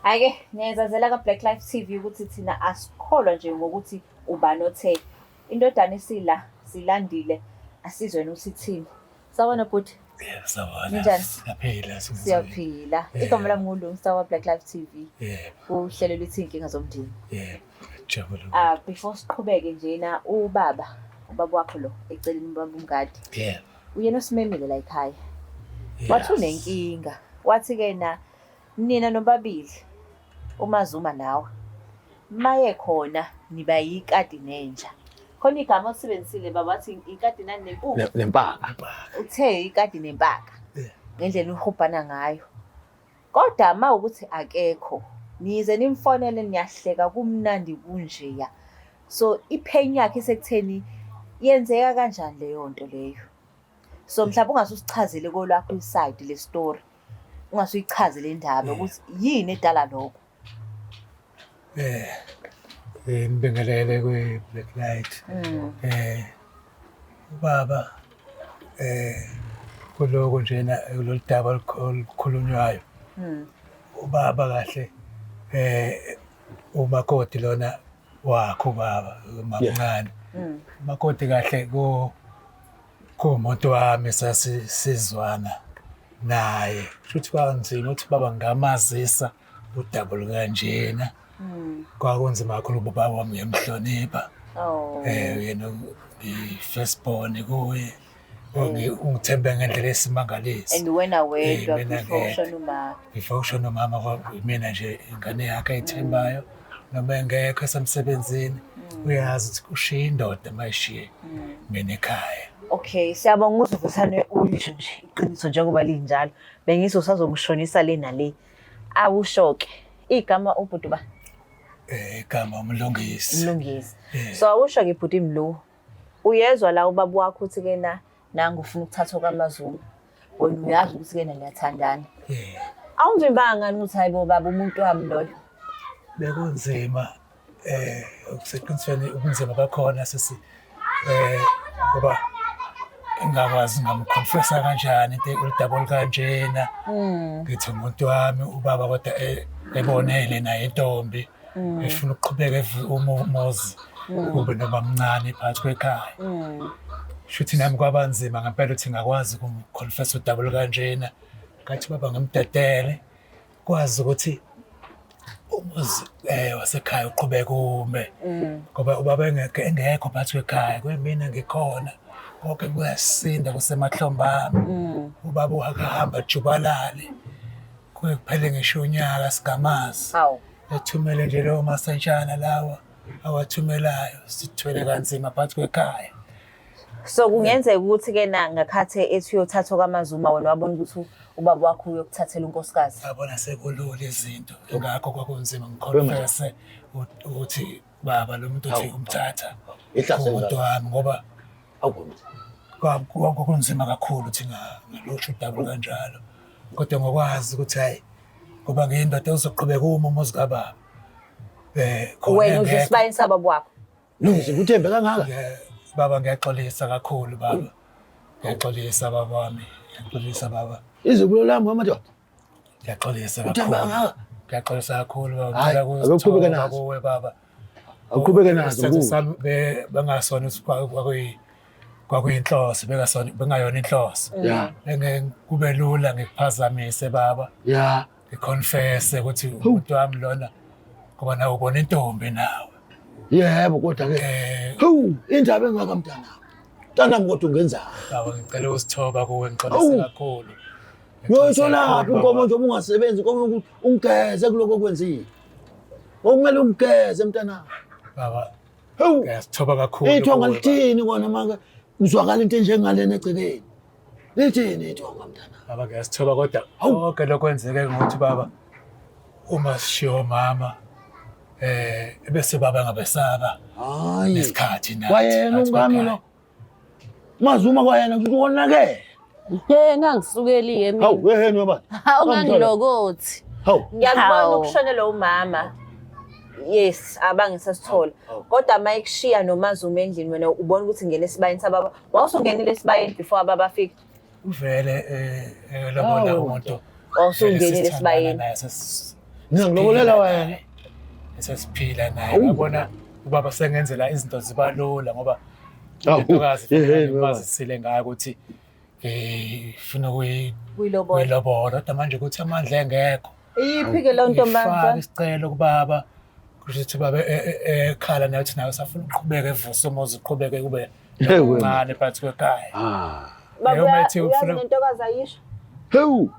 Hhayi-ke niyayizazela ka-Black Life TV ukuthi thina asikholwa nje ngokuthi ubani othe. Indodana isila silandile asizwe ukuthi ithini. Sawubona bhuti. Yebo, sawubona. Ninjani? Siyaphila. Siyaphila. Igama lami nguLungsta wa-Black Life TV. Yebo, Uhlelo lwethi iy'nkinga zomndeni. yebo. Jabula. Ah, before siqhubeke njena ubaba, ubaba wakho lo eceleni ubaba uMngadi. Yebo. Uyena osimemile la ekhaya. Wathi unenkinga. Wathi-ke na nina nobabili uMaZuma nawe maye khona niba yikati nenja. Khona igama olisebenzisile baba wathi ikati nani nempuphu. Nempaka. Uthe ikati nempaka. Ngendlela uhubhana ngayo. Kodwa uma ukuthi akekho nize nimfonele niyahleka kumnandi kunjeya. So ipain yakhe isekutheni yenzeka kanjani leyo nto leyo. So mhlawumbe ungase usichazele kolwakho iside le story. Ungase uyichaze le ndaba ukuthi yini edala lokho. Ngibingelele kwi Black Light. Ubaba kuloko njena lolu daba olukhulunywayo. Ubaba kahle umakoti lona wakho baba mamncane. Umakoti kahle ko kuwumuntu wami sasisizwana naye. Kusho ukuthi kwanzima ukuthi baba ngamazisa udaba olukanjena. Kwakunzima kakhulu ubaba wami ngiyamhlonipha. Oh. Yena i-first born kuye. Ungithembe ngendlela esimangaliso. And wena wedwa Mina before ngedwa. ushona umama. Before kushona umama mina nje ingane yakhe ayithembayo noma engekho esemsebenzini uyazi ukuthi ushiye indoda mayishiye mina ekhaya. Okay, siyabonga ukuthi uvuthane ulisho nje iqiniso njengoba linjalo. Bengithi usazokushonisa le nale. Awusho-ke igama ubhuti ba Igama uMlungisi. Mlungisi. So awusho-ke bhuti Mlu. Uyezwa la ubaba wakho uthi ke na nangu ufuna ukuthathwa kwaMaZuma. Wena uyazi ukuthi ke na niyathandana. Awumvimbanga ngani ukuthi hayibo baba umuntu wami loyo. Bekunzima okuseqinisweni ubunzima bakhona sisi ngoba ngingakwazi ngamconfessa kanjani into oludaba olukanjena. Ngithi umuntu wami ubaba kodwa ebonele naye intombi efuna ukuqhubeka umuzi kube noma mncane phakathi kwekhaya. Shuthi nami kwabanzima ngempela ukuthi ngakwazi ukumconfessa udaba olukanjena. Ngathi baba ngimdedele kwazi ukuthi umuzi wasekhaya uqhubeka ume ngoba ubaba engekho phakathi kwekhaya kuyimina ngikhona konke kuyasinda kusemahlombe ami. Ubaba wakahamba jubalale kuye kuphele ngisho unyaka singamazi. Ethumele nje lawo masentshana lawa awathumelayo sithwele kanzima phakathi kwekhaya. So kungenzeka ukuthi ke na ngakhathe ethi uyothathwa kwaMaZuma wena wabona ukuthi ubaba wakho uyokuthathela unkosikazi. Yabona sekulula izinto ngakho kwakunzima ngiconfesse ukuthi baba lo muntu uthi umthatha Ihlase umuntu wami ngoba Awukho. Kwakunzima kakhulu ukuthi ngalusho udaba kanjalo. Kodwa ngokwazi ukuthi hayi ngoba ngiyindoda ozoqhubeka uma umuzi kababa. Khona Wena udla engekho. isibayeni sababa wakho. Lungisa uthembe kangaka. Baba ngiyaxolisa kakhulu baba. Ngiyaxolisa baba wami. Ngiyaxolisa baba. Izibulo lami wamadoda. Ngiyaxolisa Uthemba kakhulu. kangaka. Ngiyaxolisa kakhulu baba. Hhayi, Ngicela ake uqhubeke ukuzithoba nazo. kuwe baba. Awuqhubeke nazo Isenzo kuwe. sami bengasona ukuthi kwakuyinhloso, bengasona bengayona inhloso. Ya. Benge kube lula ngikuphazamise baba. Ya. Ngiconfesse ukuthi umuntu wami lona ngoba nawe ubona intombi nawe. Yebo kodwa ke. Hawu, indaba engaka mntanami. Mntanami kodwa ungenzani? Baba ngicela usithoba kuwe ngixolise Awu. kakhulu. Uyoyitholaphi inkomo nje uma ungasebenzi inkomo yokuthi ungigeze kuloko okwenzile. Okumele ungigeze mntanami. Baba Hawu, ngiyasithoba kakhulu. ithonga kuwe, baba. lithini kona manje? Uzwakala into enjengalena egcekeni. Lithini ithonga mntanami? Baba ngiyasithoba kodwa Hawu. konke lokho kwenzeke ngokuthi baba uma sishiwo mama bese baba ngabesaba Hayi. nesikhathi nathi. Kwayena nathi umkami bekhaya. lo. Mazuma kwayena kuwonakele. He ngangisukeli-ke mina. Hawu, weheni wabani? Hawu ngangilokothi. Hawu. Ngiyakubona Hawu. ukushonelwa umama. Yes, abangisasithola. Kodwa uma ekushiya noMaZuma endlini wena ubona ukuthi ngena esibayeni sababa. Wawusungenile esibayeni before ababa afika. Uvele lobola Hawu. umuntu. Wawusungenile Vele sesithandana esibayeni. naye, Mina ngilobolela wena. Sesiphila naye. Hawu. Yabona ubaba sengenzela izinto ziba lula ngoba Hawu, intokazi yeheni webani. bazisile ngayo ukuthi ngifuna Kuyilobola. ukuyilobola kodwa manje ukuthi amandla engekho. Iyiphi ke leyo Ngifaka ntombazana? isicelo kubaba kusho ukuthi baba ekhala naye uthi nawe usafuna uqhubeke evuse umuzi uqhubeke kube Hey, wena. mncane phakathi kwekhaya. Ah. Baba Leyo methi uyazi ufuna- nentokazi ayisho. Hewu.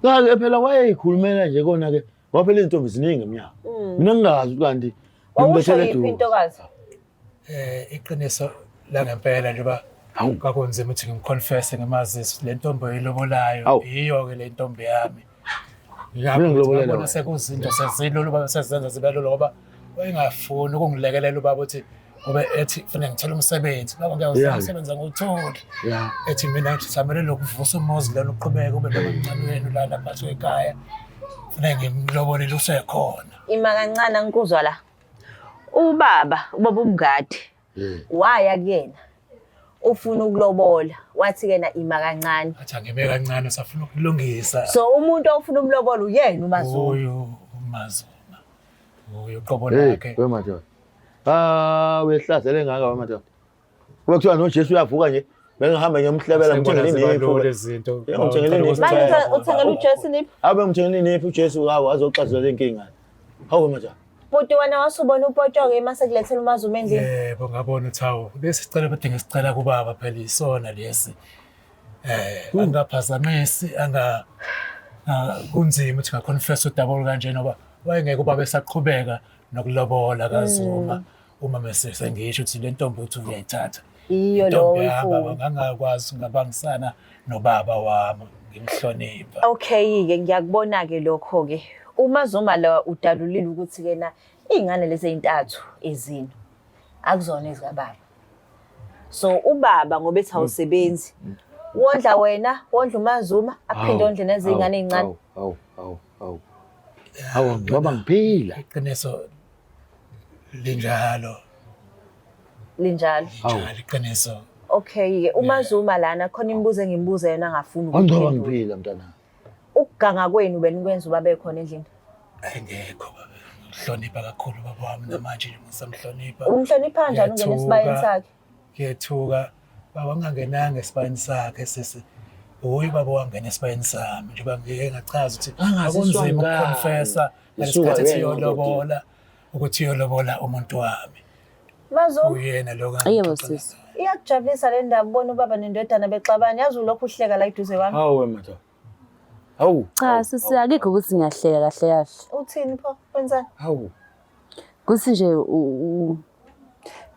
Ngake phela wayeyikhulumela nje kona ke. Ngoba phela izintombi ziningi emnyango. Mina ngingazi ukuthi kanti Wawusho ngimlethele yiphi eduze. intokazi? Iqiniso langempela njengoba Hawu. kwakunzima ukuthi ngimconfesse ngimazise le ntombi oyilobolayo Hawu. yiyo-ke le ntombi yami. Mina ngilobolela Ngabona wena. sekuzinto sezilula ubaba sezenza zibe lula ngoba wayengafuni ukungilekelela ubaba uthi ngoba ethi kufanele ngithole umsebenzi. Baba ngiyawuzama Yeah. umsebenzi angiwutholi. Ya. Ethi mina ngisamele lokuvusa umuzi lona uqhubeke ube nomncane wenu lana phakathi kwekhaya. Kufanele ngimlobolele usekhona. Ima kancane angikuzwa la. Ubaba, ubaba uMngadi. Waya kuyena. Ufuna ukulobola. Wathi kena ima kancane. Athi angime kancane usafuna ukulungisa. So umuntu ofuna umlobola uyena uMaZuma. Uyu uMaZuma. Uyu uqobo Hey, lakhe. wemadoda. Ah, wehlasele ngaka wemadoda. Kube kuthiwa noJesu uyavuka nje, bengihamba ngiyomhlebela Sengibona ngimthengele ziba lula iniphu. izinto. Yeah, ngithengele iniphu. Manje uthengela uJesu niphi? Abe ngimthengele iniphu uJesu hawo azoxazulula inkinga. Hawu wemadoda. Bhuti wena wasubona upotshoke mase kulethela uMaZuma endlini. Yebo ngabona ukuthi hawu lesi sicelo bede ngisicela kubaba phela isona lesi. Angaphazamisi anga kunzima ukuthi ngaconfess udaba olukanje ngoba wayengeke ubaba esaqhubeka nokulobola kaZuma uma mese sengisho ukuthi le ntombi uthi uyayithatha. Iyo lo Intombi yami, baba, oyifuna. ngangakwazi ngabangisana nobaba wami ngimhlonipha. Okay ke ngiyakubona ke lokho ke. UMaZuma la udalulile ukuthi kena izingane lezi ezintathu ezino akuzona ezikababa. So ubaba ngoba ethi awusebenzi wondla wena, wondla uMaZuma, aphinde ondle nezingane ezincane. Hawu, hawu, hawu. Hawu, ngoba ngiphila. Iqiniso linjalo. Linjalo. Hawu. Njalo iqiniso. Okay ke uMaZuma lana khona imibuzo engimbuza yona angafuni Ngoba ukuphendula. ngiphila mntanami. Ukuganga kwenu benikwenza ubaba ekhona endlini. Engekho baba. Ngihlonipha kakhulu baba wami namanje nje ngisamhlonipha. Umhlonipha kanjani ungena esibayeni sakhe? Ngiyethuka baba ngingangenanga esibayeni sakhe sisi. Uyi baba wangena esibayeni sami njengoba ngike ngachaza ukuthi Angaziswa akunzima ngani. ukuconfessa Isuka ngesikhathi ethi yena uyolobola ukuthi uyolobola umuntu wami. MaZuma Uyena lo Yebo sisi. iyakujabulisa le ndaba ubona ubaba nendodana bexabana. Yazi ulokhu uhleka la eduze kwami. Hawu wemadoda. Hawu. Cha sisi akekho ukuthi ngiyahleka kahle kahle. Uthini pho? Wenzani? Hawu. Kuthi nje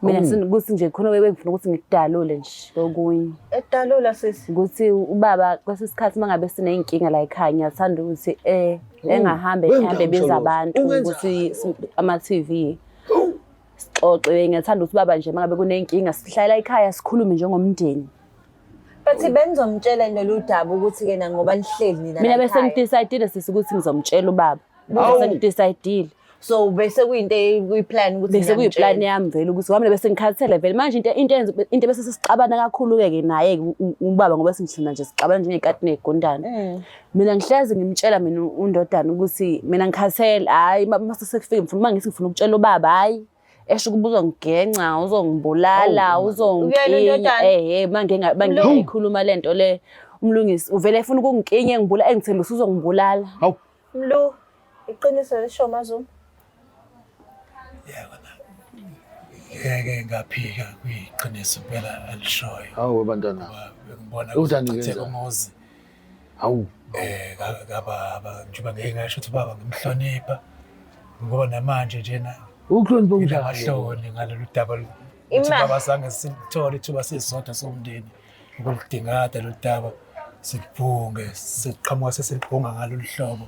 mina kuthi nje khona wewe ngifuna ukuthi ngikudalule nje kokunye. Edalula sisi. Ukuthi ubaba kwesinye isikhathi uma ngabe siney'nkinga la ekhaya ngiyathanda ukuthi engahambe Wena ehambe ebiza Msholozi, abantu ungenzani? ukuthi ama-T_V sixoxe. Ngiyathanda ukuthi ubaba nje uma ngabe kuney'nkinga sihlala ekhaya sikhulume njengomndeni. But benizomtshela lolu daba ukuthi ke na ngoba nihleli nina Mina la bese ekhaya. ngidecide sisi ukuthi ngizomtshela ubaba. Bese ngidecide. So bese kuyinto ekuyiplan ukuthi Bese kuyiplan niyamtshela. yami vele ukuthi ngoba mina bese ngikhathele vele manje into enza into bese sesixabana kakhulu ke naye ubaba ngoba sengithina nje sixabana njengekati negundane. Mina ngihlezi ngimtshela mina undodana ukuthi mina ngikhathele, hayi mase sekufike ngifuna uma ngithi ngifuna ukutshela ubaba, hayi esho ukuba uzongigenca, uzongibulala, Uyena uzongikinya. undodana? Ehhe mangikhuluma lento le umlungisi uvele efuna ukungikinya engibula engithembisa uzongibulala. Hawu. Mlu, iqiniso lisho maZuma. Yebo na. Ngeke ngaphika kwiqiniso impela alishoyo. Hawu bantwana. Ngoba Bengibona Uthanda ukuchitheka ukwenza. umuzi Hawu. kababa njengoba ngeke ngasho ukuthi baba ngimhlonipha ngoba namanje njena Ukuhlonipha kunjani? nginamahloni ngalolu daba ukuthi baba zange silithole ithuba sisodwa somndeni ukulidingada lolu daba silibhunge siqhamuka sesilibhunga ngalolu hlobo.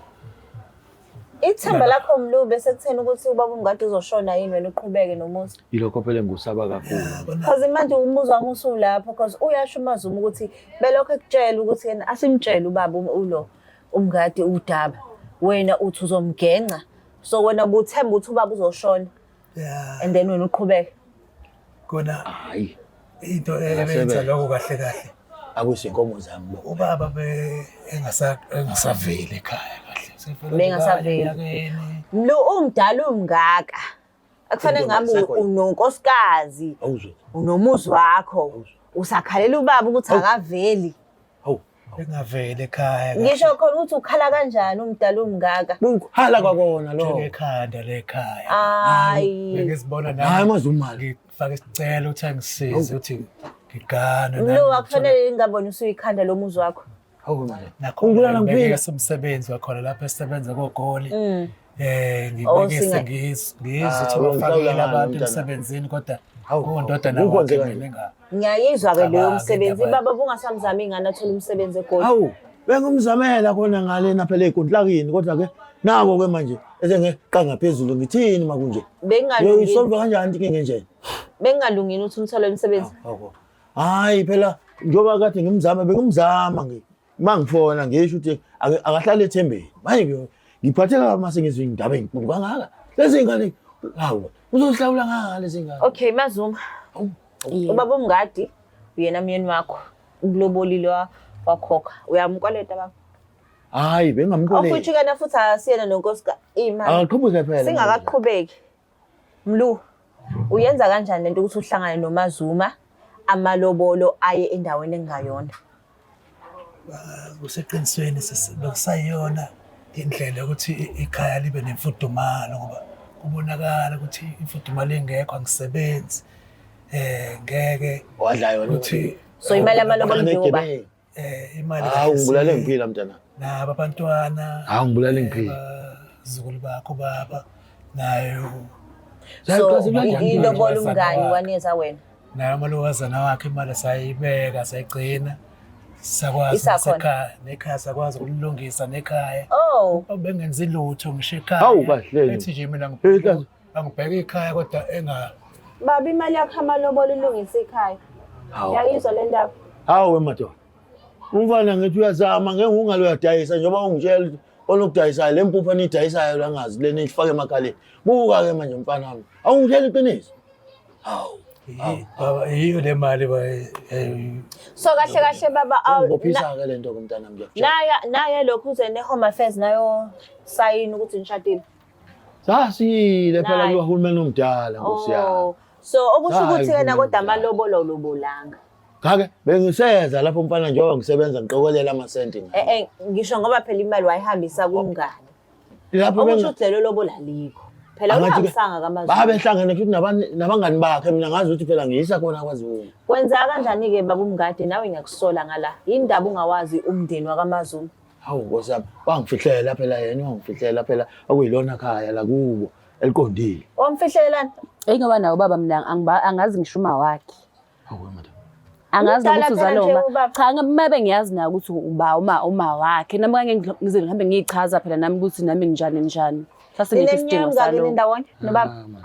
Ithemba lakho Mlu bese kutheni ukuthi ubaba umngadi uzoshona yini wena uqhubeke nomuzi? Yilokho phela engusaba kakhulu. Because manje umuzi wami usulapho because uyasho uMaZuma ukuthi belokho ekutshela ukuthi yena asimtshele ubaba ulo umngadi udaba. Wena uthi uzomgenca. So wena ubuthemba ukuthi ubaba uzoshona Yeah. and then wena uqhubeke. Kona Hayi. into ebenza lokho kahle kahle. Akusinkomo zami bo. Ubaba be engasaveli ekhaya kahle. Sefela Bengasaveli. eminyakeni. Mlu umdala umngaka. Akufanele ngabe Intombi unonkosikazi, Awuzwe. unomuzi wakho. Usakhalela ubaba ukuthi akaveli. Hawu. Engaveli ekhaya kahle. Ngisho khona ukuthi ukhala kanjani umdala umngaka. Bukhala kwakona lo. Njengekhanda lekhaya. Hayi. Bengizibona Hayi nami maZuma. ngifake isicelo ukuthi angisize ukuthi ngiganwe. Mlu akufanele ngabona usuyikhanda lomuzi wakho. Hawu manje. Nakhona Ungibulala ngibekeke ngiphila. semsebenzi wakhona lapho esebenza koGoli. Oh, Ngibekise ngizwe Ah, ukuthi ungihlawula bafakile ngani abantu mntana? emsebenzini kodwa Hawu, kundodana ukwenze wakhe kanje. mina enga Ngiyayizwa ke leyo Cabanga msebenzi. indaba. Baba bungasamzami ingane athole umsebenzi eGoli. Hawu, bengumzamela khona ngalena phela ey'kontlakini kodwa ke nako ke manje esengeqa ngaphezulu ngithini makunje. Bengalungile. Uyoyisolve kanjani inkinga enjena? Bengalungile ukuthi umthole umsebenzi. Hawu. Hayi phela njengoba kade ngimzama bengimzama ngi mangifona ngisho ukuthi akahlale ethembeni. Manje ngiphatheka mase ngizwe indaba ezinkulu kangaka. Lezi ngane hawu uzohlawula ngani lezi ngane? Okay, Mazuma. Ubaba umngadi uyena myeni wakho. Ukulobolile wakhokha. Uyamkweleta baba. Hayi bengamkweleti. Awufuthi kana futhi asiyena nonkosikazi imali. Akaqhubeke phela. Singakaqhubeki. Mlu, uyenza kanjani lento ukuthi uhlangane noMaZuma amalobolo aye endaweni engayona? Kuseqinisweni bekusayiyona indlela yokuthi ikhaya libe nemfudumalo ngoba kubonakala ukuthi imfudumalo ingekho angisebenzi. Ngeke Wadla yona. ukuthi So imali yamalobolo njengoba imali Hawu ngibulale ngiphila mntana. nabo abantwana Hawu ngibulale ngiphila. abazukulu bakho baba nayo so kanjani? ilobolo umngani wanikeza wena. nayo amalokazana wakhe imali sayibeka sayigcina sakwazi Isakhona. nasekhaya nekhaya sakwazi ukulilungisa nekhaya Oh, bengenzi lutho ngisho ekhaya Hawu, kahle. ethi nje mina Hey, kahle. angibheke ikhaya kodwa enga baba imali yakho amalobolo ilungisa ikhaya. Hawu. Ngiyayizwa le ndaba. Hawu we madoda. Umfana ngithi uyazama ngeke ungalo uyadayisa njengoba ungitshela ukuthi onokudayisayo le mpuphu eniyidayisayo la ngazi le niyifake emakhaleni. Buka ke manje mfana wami. Awungitshela iqiniso. Hawu. Baba yiyo le mali ba So kahle kahle baba Ungibophisa ke lento ke mntana wami ngiyakutshela. naya naye lokhu uze ne Home Affairs nayo sign ukuthi nishadile. Sasile phela Nayi. kuhulumeni omdala nkosi yami. Oh. So okusho Hayi, ukuthi yena kodwa uhulumeni amalobolo ulobolanga. Cha-ke bengiseza lapho mfana njengoba ngisebenza ngiqokelela amasenti ngayo. Ngisho ngoba phela imali wayihambisa kumngani. Lapho Okusho ukuthi lelo lobola alikho. Phela Angathi-ke, uhambisanga kaMaZulu. Babehlangene futhi nabangani bakhe mina ngazi ukuthi phela ngiyisa khona kwaZulu. Kwenzeka kanjani-ke baba umngadi nawe ngiyakusola ngala. Yini ndaba ungawazi umndeni wakwaMaZulu? Hawu nkosi yami, wangifihlela phela yena, wangifihlela phela okuyilona khaya la kubo eliqondile. Wamfihlelelani? Eyi ngoba nawo baba mina angazi ngisho uma wakhe. Hawu madam. Angazi Umdala nokuthi phela uzalwa nje uma. ubaba. Cha uma bengiyazi nayo ukuthi uba uma wakhe. Nami ngeke ngize ngihambe ngiyichaza phela nami ukuthi nami nginjani njani. Sasingekho Nineminyaka isidingo emingaki salokho. nindawonye nobaba? Ah, madam.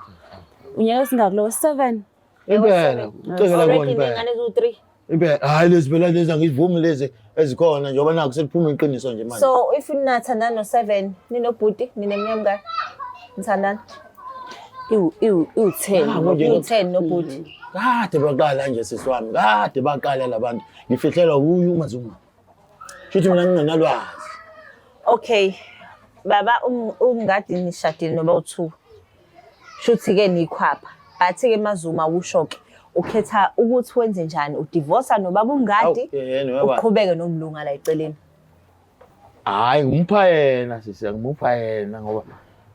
Unyaka esingaki lo? 7. Impela, ucekela Already kona impela. nengane eziwu-3. Impela hayi lezi phela lezi angizivumi lezi ezikhona njengoba nakho seliphuma iqiniso nje manje. So if ninathandana no-7 ninobhuti ninemnyama ka nithandana Iwu iwu iwu-10. Ah, manje iwu-10 nobhuti. Kade baqala nje sisi wami, kade baqala labantu. Ngifihlelwa uyu uMazuma. Shuthi mina ngingenalwazi. Okay. Baba umngadi nishadile noba u2. Shuthi ke nikhwapha. But ke maZuma usho ke ukhetha ukuthi wenze njani udivorce nobaba umngadi Awu, yena weba. uqhubeke nomlunga la eceleni. Hayi ngimupha yena sisi, ngimupha yena ngoba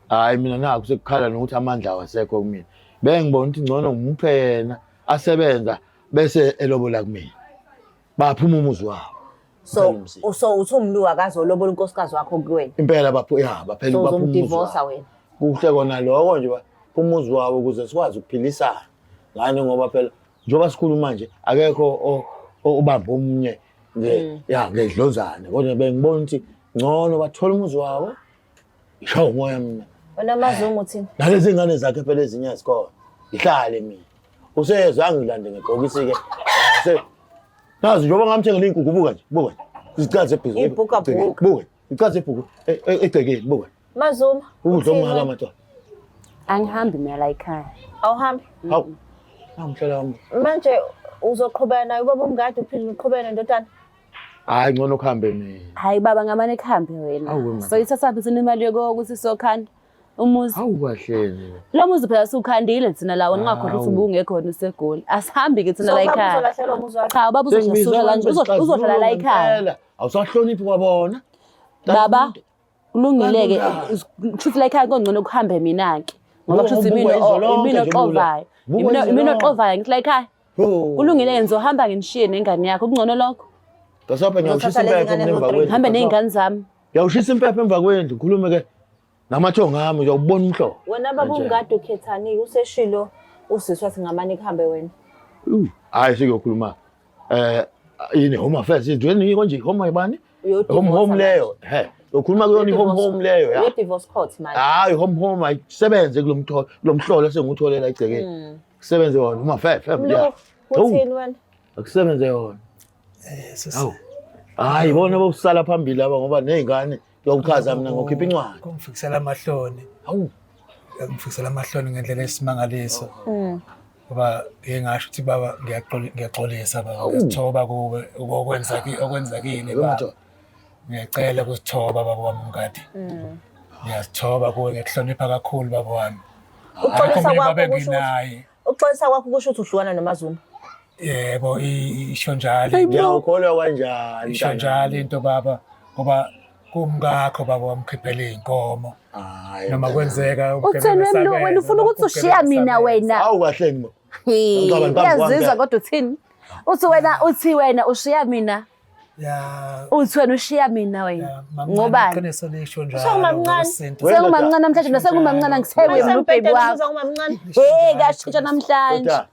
hayi mina nakho sekukhala nokuthi amandla awasekho kumina. Bengibona ukuthi ngcono ngimuphe yena asebenza bese elobola kumina. Baphuma umuzi wabo. So so uthi umlungu akazolobola unkosikazi wakho kuwena. Impela baphu ya baphela So baphuma umuzi uzomdivorce wabo. wena. Kuhle kona lokho nje baphuma umuzi wabo ukuze sikwazi ukuphilisana. Ngani ngoba phela njengoba sikhuluma nje akekho obamba omunye nge ya ngedlozane kodwa bengibona ukuthi ngcono bathola umuzi wabo. Ngishawa umoya mina. Wena maZungu uthini? Nalezi ngane zakhe phela ezinye azikhona. Ngihlale mina. Usezwe angilande ngebhokisi ke. Se Nazi njengoba ngamthengela iy'nkukhu buka nje, buka nje. Izicathi zebhizi. Ibhukabhuka. Buka. Izicathi zebhuku egcekeni buka. MaZuma. Ukudla uthini okungaka wena? amadoda. Angihambi mina la ekhaya. Awuhambi. Hawu. Namhlela wami. Manje uzoqhubeka naye ubaba umngadi uphinde uqhubeke nendodana. Hayi ngcono kuhambe mina. Hayi baba ngamane kuhambe wena. Awu, wena. So ithathaphi thina imali yokuthi sokhanda umuzi. Hawu kahleni. Lo muzi phela siwukhandile thina la wena ungakhohlwa ukuthi Hawu. ubungekho wena usegoli. Asihambi ke thina So la ubaba ekhaya. uzolahlekelwa umuzi wakhe. Cha ubaba uzohlala la nje uzohlala la ekhaya. Awusahloniphi kwabona. Baba kulungile ke Kanjani? kushuthi la ekhaya kungcono kuhambe mina ke. Ngoba Buka, kushuthi buka imina izwe lonke imina nje bula. oxovayo. Buka Imina izwe imina lonke. oxovayo ngithi la ekhaya. Kulungile ke ngizohamba nginishiye nengane yakho kungcono lokho. Kasapha ngiyawushisa Uzothatha lezi impepho ngane mina emva zo-three. kwendlu. Ngihambe ney'ngane zami. Ngiyawushisa impepho emva kwendlu ngikhulume ke namathongo ami uyawubona umhlobo. Wena baba Kanjani? umngadi ukhethani useshilo usisi wathi ngamane kuhambe wena. Hayi sikuyokhuluma. Yini home affairs izweni konje home bani? Home home leyo. He. Ukhuluma kuyona i-home home leyo ya. Uyo divorce court manje. Hayi home home ayisebenze kulomtholo kulomhlolo esengutholela egcekeni. Kusebenze yona home affairs. Mlu, uthini wena? Akusebenze yona. Sisi. Hawu. Hayi bona bosala phambili laba ngoba nezingane ngiyokuchaza mina ngokhipha incwadi. Kungifikisela amahloni. Hawu. Kungifikisela amahloni ngendlela esimangaliso. Ngoba ngike ngasho ukuthi baba ngiyaxolisa baba ngiyazithoba kuwe okwenzakile Yebo baba. madoda. Ngiyacela ukuzithoba baba wami Mngadi. Ngiyazithoba kuwe ngiyakuhlonipha kakhulu baba wami. Uxolisa Akekho omunye kwakho baba kusho ukuthi enginaye. uxolisa kwakho kusho ukuthi uhlukana noMaZuma. Yebo isho njalo. Ngiyawukholwa kanjani? Isho njalo into baba ngoba kumkakho baba wamkhiphela iy'nkomo. Hayi. Noma kwenzeka Utheni wemlu wena ufuna ukuthi ushiya mina wena. Hawu kahleni bo. Hey, Ngicabanga phambi kwami Uyazizwa ke. kodwa uthini? Uthi wena ushiya mina. Ya Uthi wena ushiya mina wena. Ngobani? Iqiniso lisho njalo. Usengumamncane. ngokwesintu. Wena Sengumamncane namhlanje mina sengumamncane angisebe mina ubhebi wakho. Usuza ngumamncane. Hey kashintsha namhlanje. Ndodana.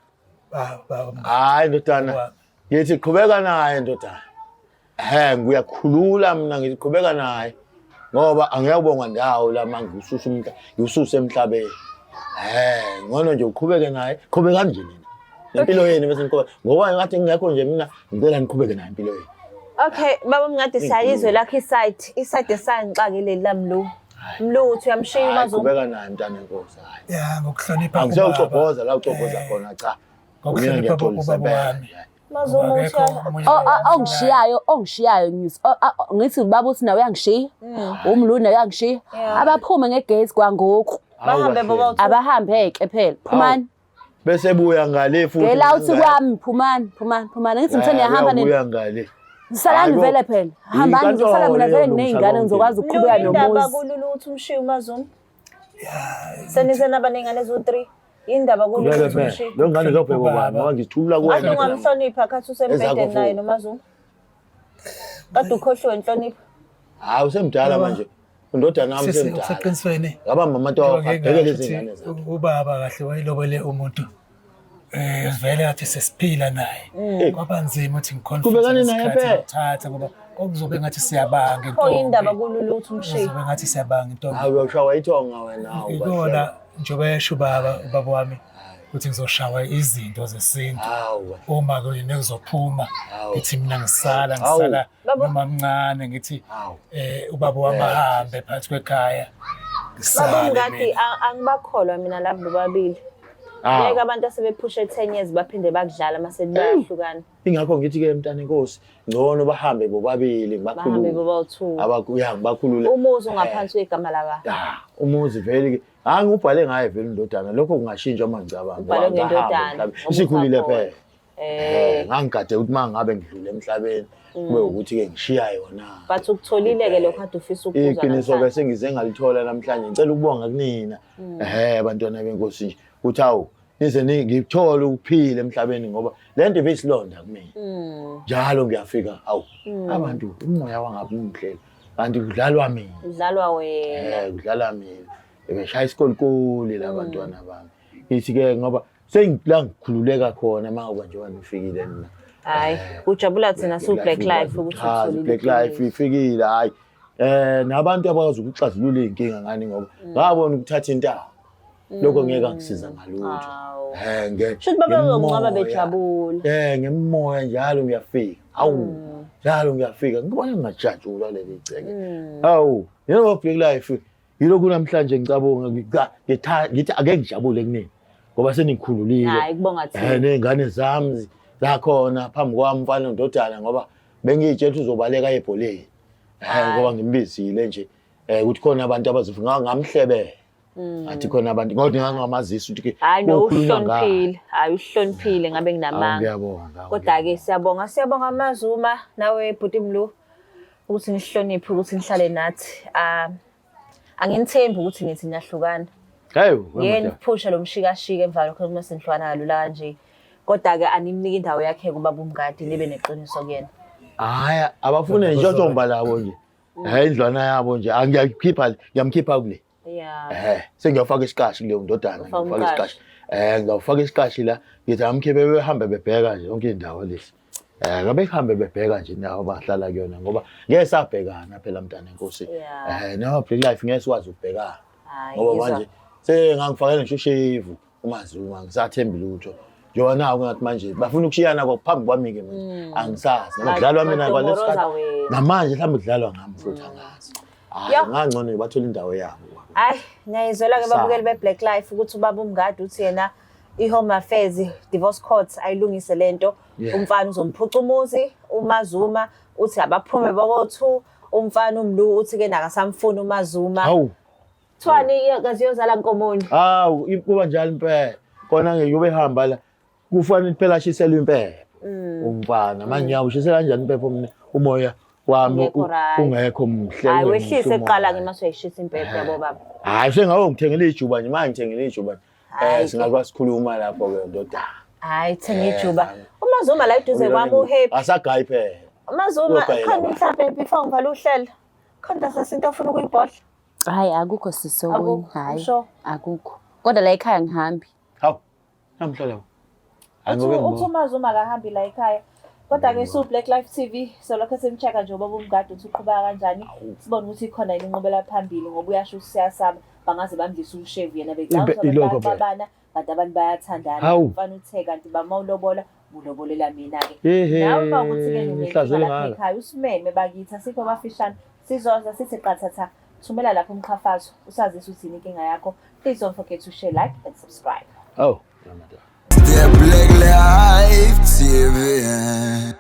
Baba Mngadi. Hayi ndodana. Ngithi qhubeka naye ndodana. He ngiyakhulula mina ngithi qhubeka naye. Ngoba angiyakubonga ndawo la mangisusa umhla ngiwususe emhlabeni. He ngcono nje uqhubeke naye. Qhubekani nje nina. Nempilo yenu bese niqhubeka. Ngoba ngathi ngingekho nje mina ngicela niqhubeke naye impilo yenu. Okay, baba Mngadi siyayizwe lakho iside. Iside esangixake leli lamlu. Mlu uthi uyamshiya Hayi uMaZuma. qhubeka naye mntana enkosi hayi. Ya ngokuhlonipha Angisewucobhoza la ucobhoza khona cha. Ngokuhlonipha Mina ngiyaxolisa ubaba impela. wami. MaZuma uthi Akekho omunye Ongishiyayo ongishiyayo ngithi ngithi ubaba uthi nawe uyangishiya. Umlu naye uyangishiya. Yeah. Abaphume ngegate kwangoku. Hawu, bahambe kahle. baba uthi Abahambe ke phela. Phumani. Bese buya ngale futhi. Get out kwami phumani phumani phumani. Ngithi ngithe niyahamba nini. Uya ngale. Salani Hayi bo. vele phela. Hambani ngizosala mina vele nginey'ngane ngizokwazi ukuqhubeka Mlu indaba nomuzi. kulula ukuthi umshiye uMaZuma. Senize naba ney'ngane eziwu-3. Indaba kulula Ngeke ukuthi phela. umshiye. Lo ngane izobheka ubani ngoba ngithulula Ade kuwena. ungamhlonipha khathi usembhedeni Ezakho naye futhi. noMaZuma. Kade ukhohliwe inhlonipho. Hayi usemdala manje. Undodana wami Sisi usemdala. useqinisweni. Ngaba mama to Njengoba abheke lezi ngingasho ngane ukuthi zakhe. Ubaba kahle wayelobole umuntu vele kathi sesiphila naye. Kwaba nzima ukuthi Qhubekani naye phela. ngithatha ngoba kwakuzobe ngathi siyabanga Pho indaba intombi. kulula ukuthi umshiye. Kuzobe ngathi siyabanga intombi. Hayi uyoshawa ithonga wena. Hawu, Ikona njengoba esho ubaba ubaba wami Ukuthi ngizoshawa izinto zesintu. Hawu. Uma kuyini kuzophuma Hawu. ngithi mina ngisala Hawu. ngisala Baba. noma mncane ngithi Hawu. Ubaba wami ahambe phakathi kwekhaya. Baba Ngisale Mngadi, mina. angibakholwa mina labo bobabili. Hawu. Ngeke abantu asebephushe 10 years baphinde bakudlala mase bayahlukana. Ingakho ngithi-ke mntana enkosi ngcono bahambe bobabili Bahambe ngibakhulule. bobawu-two. Ya ngibakhulule. Umuzi ungaphansi kwegama laba. Ya, umuzi vele ke angubhale ngaye vele indodana lokho kungashintsha uma ngicabanga. Ubhalwe Ngoba ngahamba ngendodana, emhlabeni. ngoba Isikhulile usakhona. phela. Ngangigade ukuthi uma ngabe ngidlule emhlabeni kube ukuthi-ke ngishiya yona. But ukutholile-ke lokho kade ufisa ukuzwa Iqiniso-ke namhlanje. sengize ngalithola namhlanje ngicela ukubonga kunina bantwana benkosi nje ukuthi hawu nize ngithole ukuphila emhlabeni ngoba le nto ibisilonda kumina. Njalo ngiyafika hawu abantu umoya wangabe ungihleli kanti kudlalwa mina. Kudlalwa wena. Kudlalwa mina. Beshaya isikolikoli la bantwana bami. Ngithi-ke ngoba sengila ngikhululeka khona uma ngoba njengoba nifikile nina. Hayi, ujabula thina su Black Life ukuthi utholile Black Life iqiniso. ifikile hayi. Nabantu abakwazi ukuxazulula iy'nkinga ngani ngoba ngabona ukuthatha intambo. Lokho ngeke angisiza ngalutho. Hawu. Shuthi babe bezongcwaba bejabule. Ngemoya njalo ngiyafika. Hawu, njalo ngiyafika. Ngibona ngingajatshulwa leli gceke. Hawu, yebo Black Life. Yilokhu namhlanje ngicabonga ngithi ake ngijabule kunini ngoba senikhululile. Hayi, kubonga thina. Ney'ngane zami zakhona phambi kwami mfana ndodana ngoba bengiyitshela ukuthi uzobaleka ebholeni. Ngoba ngimbizile nje ukuthi khona abantu abazofika ngamhlebela. Athi khona abantu ngoba ngingamazisa ukuthi ke Hayi no, kukhulunywa ngani. uhloniphile. Hayi uhloniphile ngabe nginamanga. Ngiyabonga. Kodwa-ke siyabonga, siyabonga Mazuma nawe bhuti Mlu ukuthi nihloniphe ukuthi nihlale nathi. Anginithembi ukuthi nithi niyahlukana. Hayi, Ngeke niphushe lo mshikashika emva lokho uma senihlukana kalula kanje. Kodwa-ke animnike indawo yakhe kubaba uMngadi nibe neqiniso kuyena. Hhayi, abafune intshotshomba labo nje. Indlwana yabo nje angiyakhipha, ngiyamkhipha kule. Sengiyofaka isiqashi kuleyo ndodana, Ufaka ngiyofaka umqashi. isiqashi. Ngiyofaka isiqashi la, ngithi amkhiphe behambe bebheka nje yonke indawo lesi. Ngabe kuhambe bebheka nje indawo abahlala kuyona ngoba ngeke sabhekana phela mntana enkosi. Noma Black Life ngeke sikwazi ukubhekana. Hhayi, Ngoba ngizwa. manje sengangifakela ngisho ushevu uMazuma ngisathembi lutho. Njengoba naku ngathi manje bafuna ukushiyana kwaphambi kwami-ke manje. Angisazi. Noma kudlalwa mina kwalesi Badomoroza sikhathi. wena. Namanje mhlawumbe kudlalwa ngami futhi angazi. Hhayi, ngangcono bathola indawo yabo. Hhayi, niyayizwela-ke Sa- babukeli be-Black Life ukuthi ubaba uMngadi uthi yena i-Home Affairs Divorce Court ayilungise lento. Umfana uzomphuca umuzi, uMazuma uthi abaphume babo-two, umfana uMlu uthi-ke nakasamfuni uMazuma. Hawu. Kuthiwani kazi yozala nkomoni? Hawu, kuba njalo impela. Kona ngeke ube hamba la. Kufanele phela ashiselwe impepho. Umfana manje ngiyawushisela kanjani impepho mina umoya wami Ungekho right. ungekho muhle. Hayi, ungemuhle wehlise umoya. kuqala-ke uma usuyayishisa impepho yabo baba. Hayi, sengabe ngithengele ijuba nje, manje ngithengele ijuba nje. Hhayi ke. Singakwazi sikhuluma lapho-ke ndodana. Hhayi, thenga ijuba. UMazuma la eduze kwami uhappy. Asagayi phela. UMazuma, Uyogayela khona ba. mhlawumbe before ngivala uhlelo. Khona sasinto ofuna ukuyibhodla. Hhayi, akukho sisi okunye. Akukho, Hhayi, usho? akukho. Kodwa la ekhaya ngihambi. Hawu, namhla lapho. Hhayi, Uthi ngobe uthi ngibona. uMazuma akahambi la ekhaya. Kodwa-ke siwu-Black Life TV solokho simcheck-a nje ubaba uMngadi ukuthi uqhubeka kanjani. Sibone ukuthi ikhona yini inqubela phambili ngoba uyasho ukuthi siyasaba bangaze bamdlise ushevu yena becabanga ukuthi abantu Ilokho phela. bayaxabana kanti abantu bayathandana. Hawu. Umfana uthe kanti bama ulobola ulobolela mina-ke. Ehhe, Nawe uma ukuthi-ke ihlazo unenkinga lapha elingaka. ekhaya usimeme bakithi asikho abafishane sizoza sithi qathatha thumela lapho umqhafazo usazise ukuthi yini inkinga yakho. Please don't forget to share, like and subscribe. Hawu. The Black Life TV.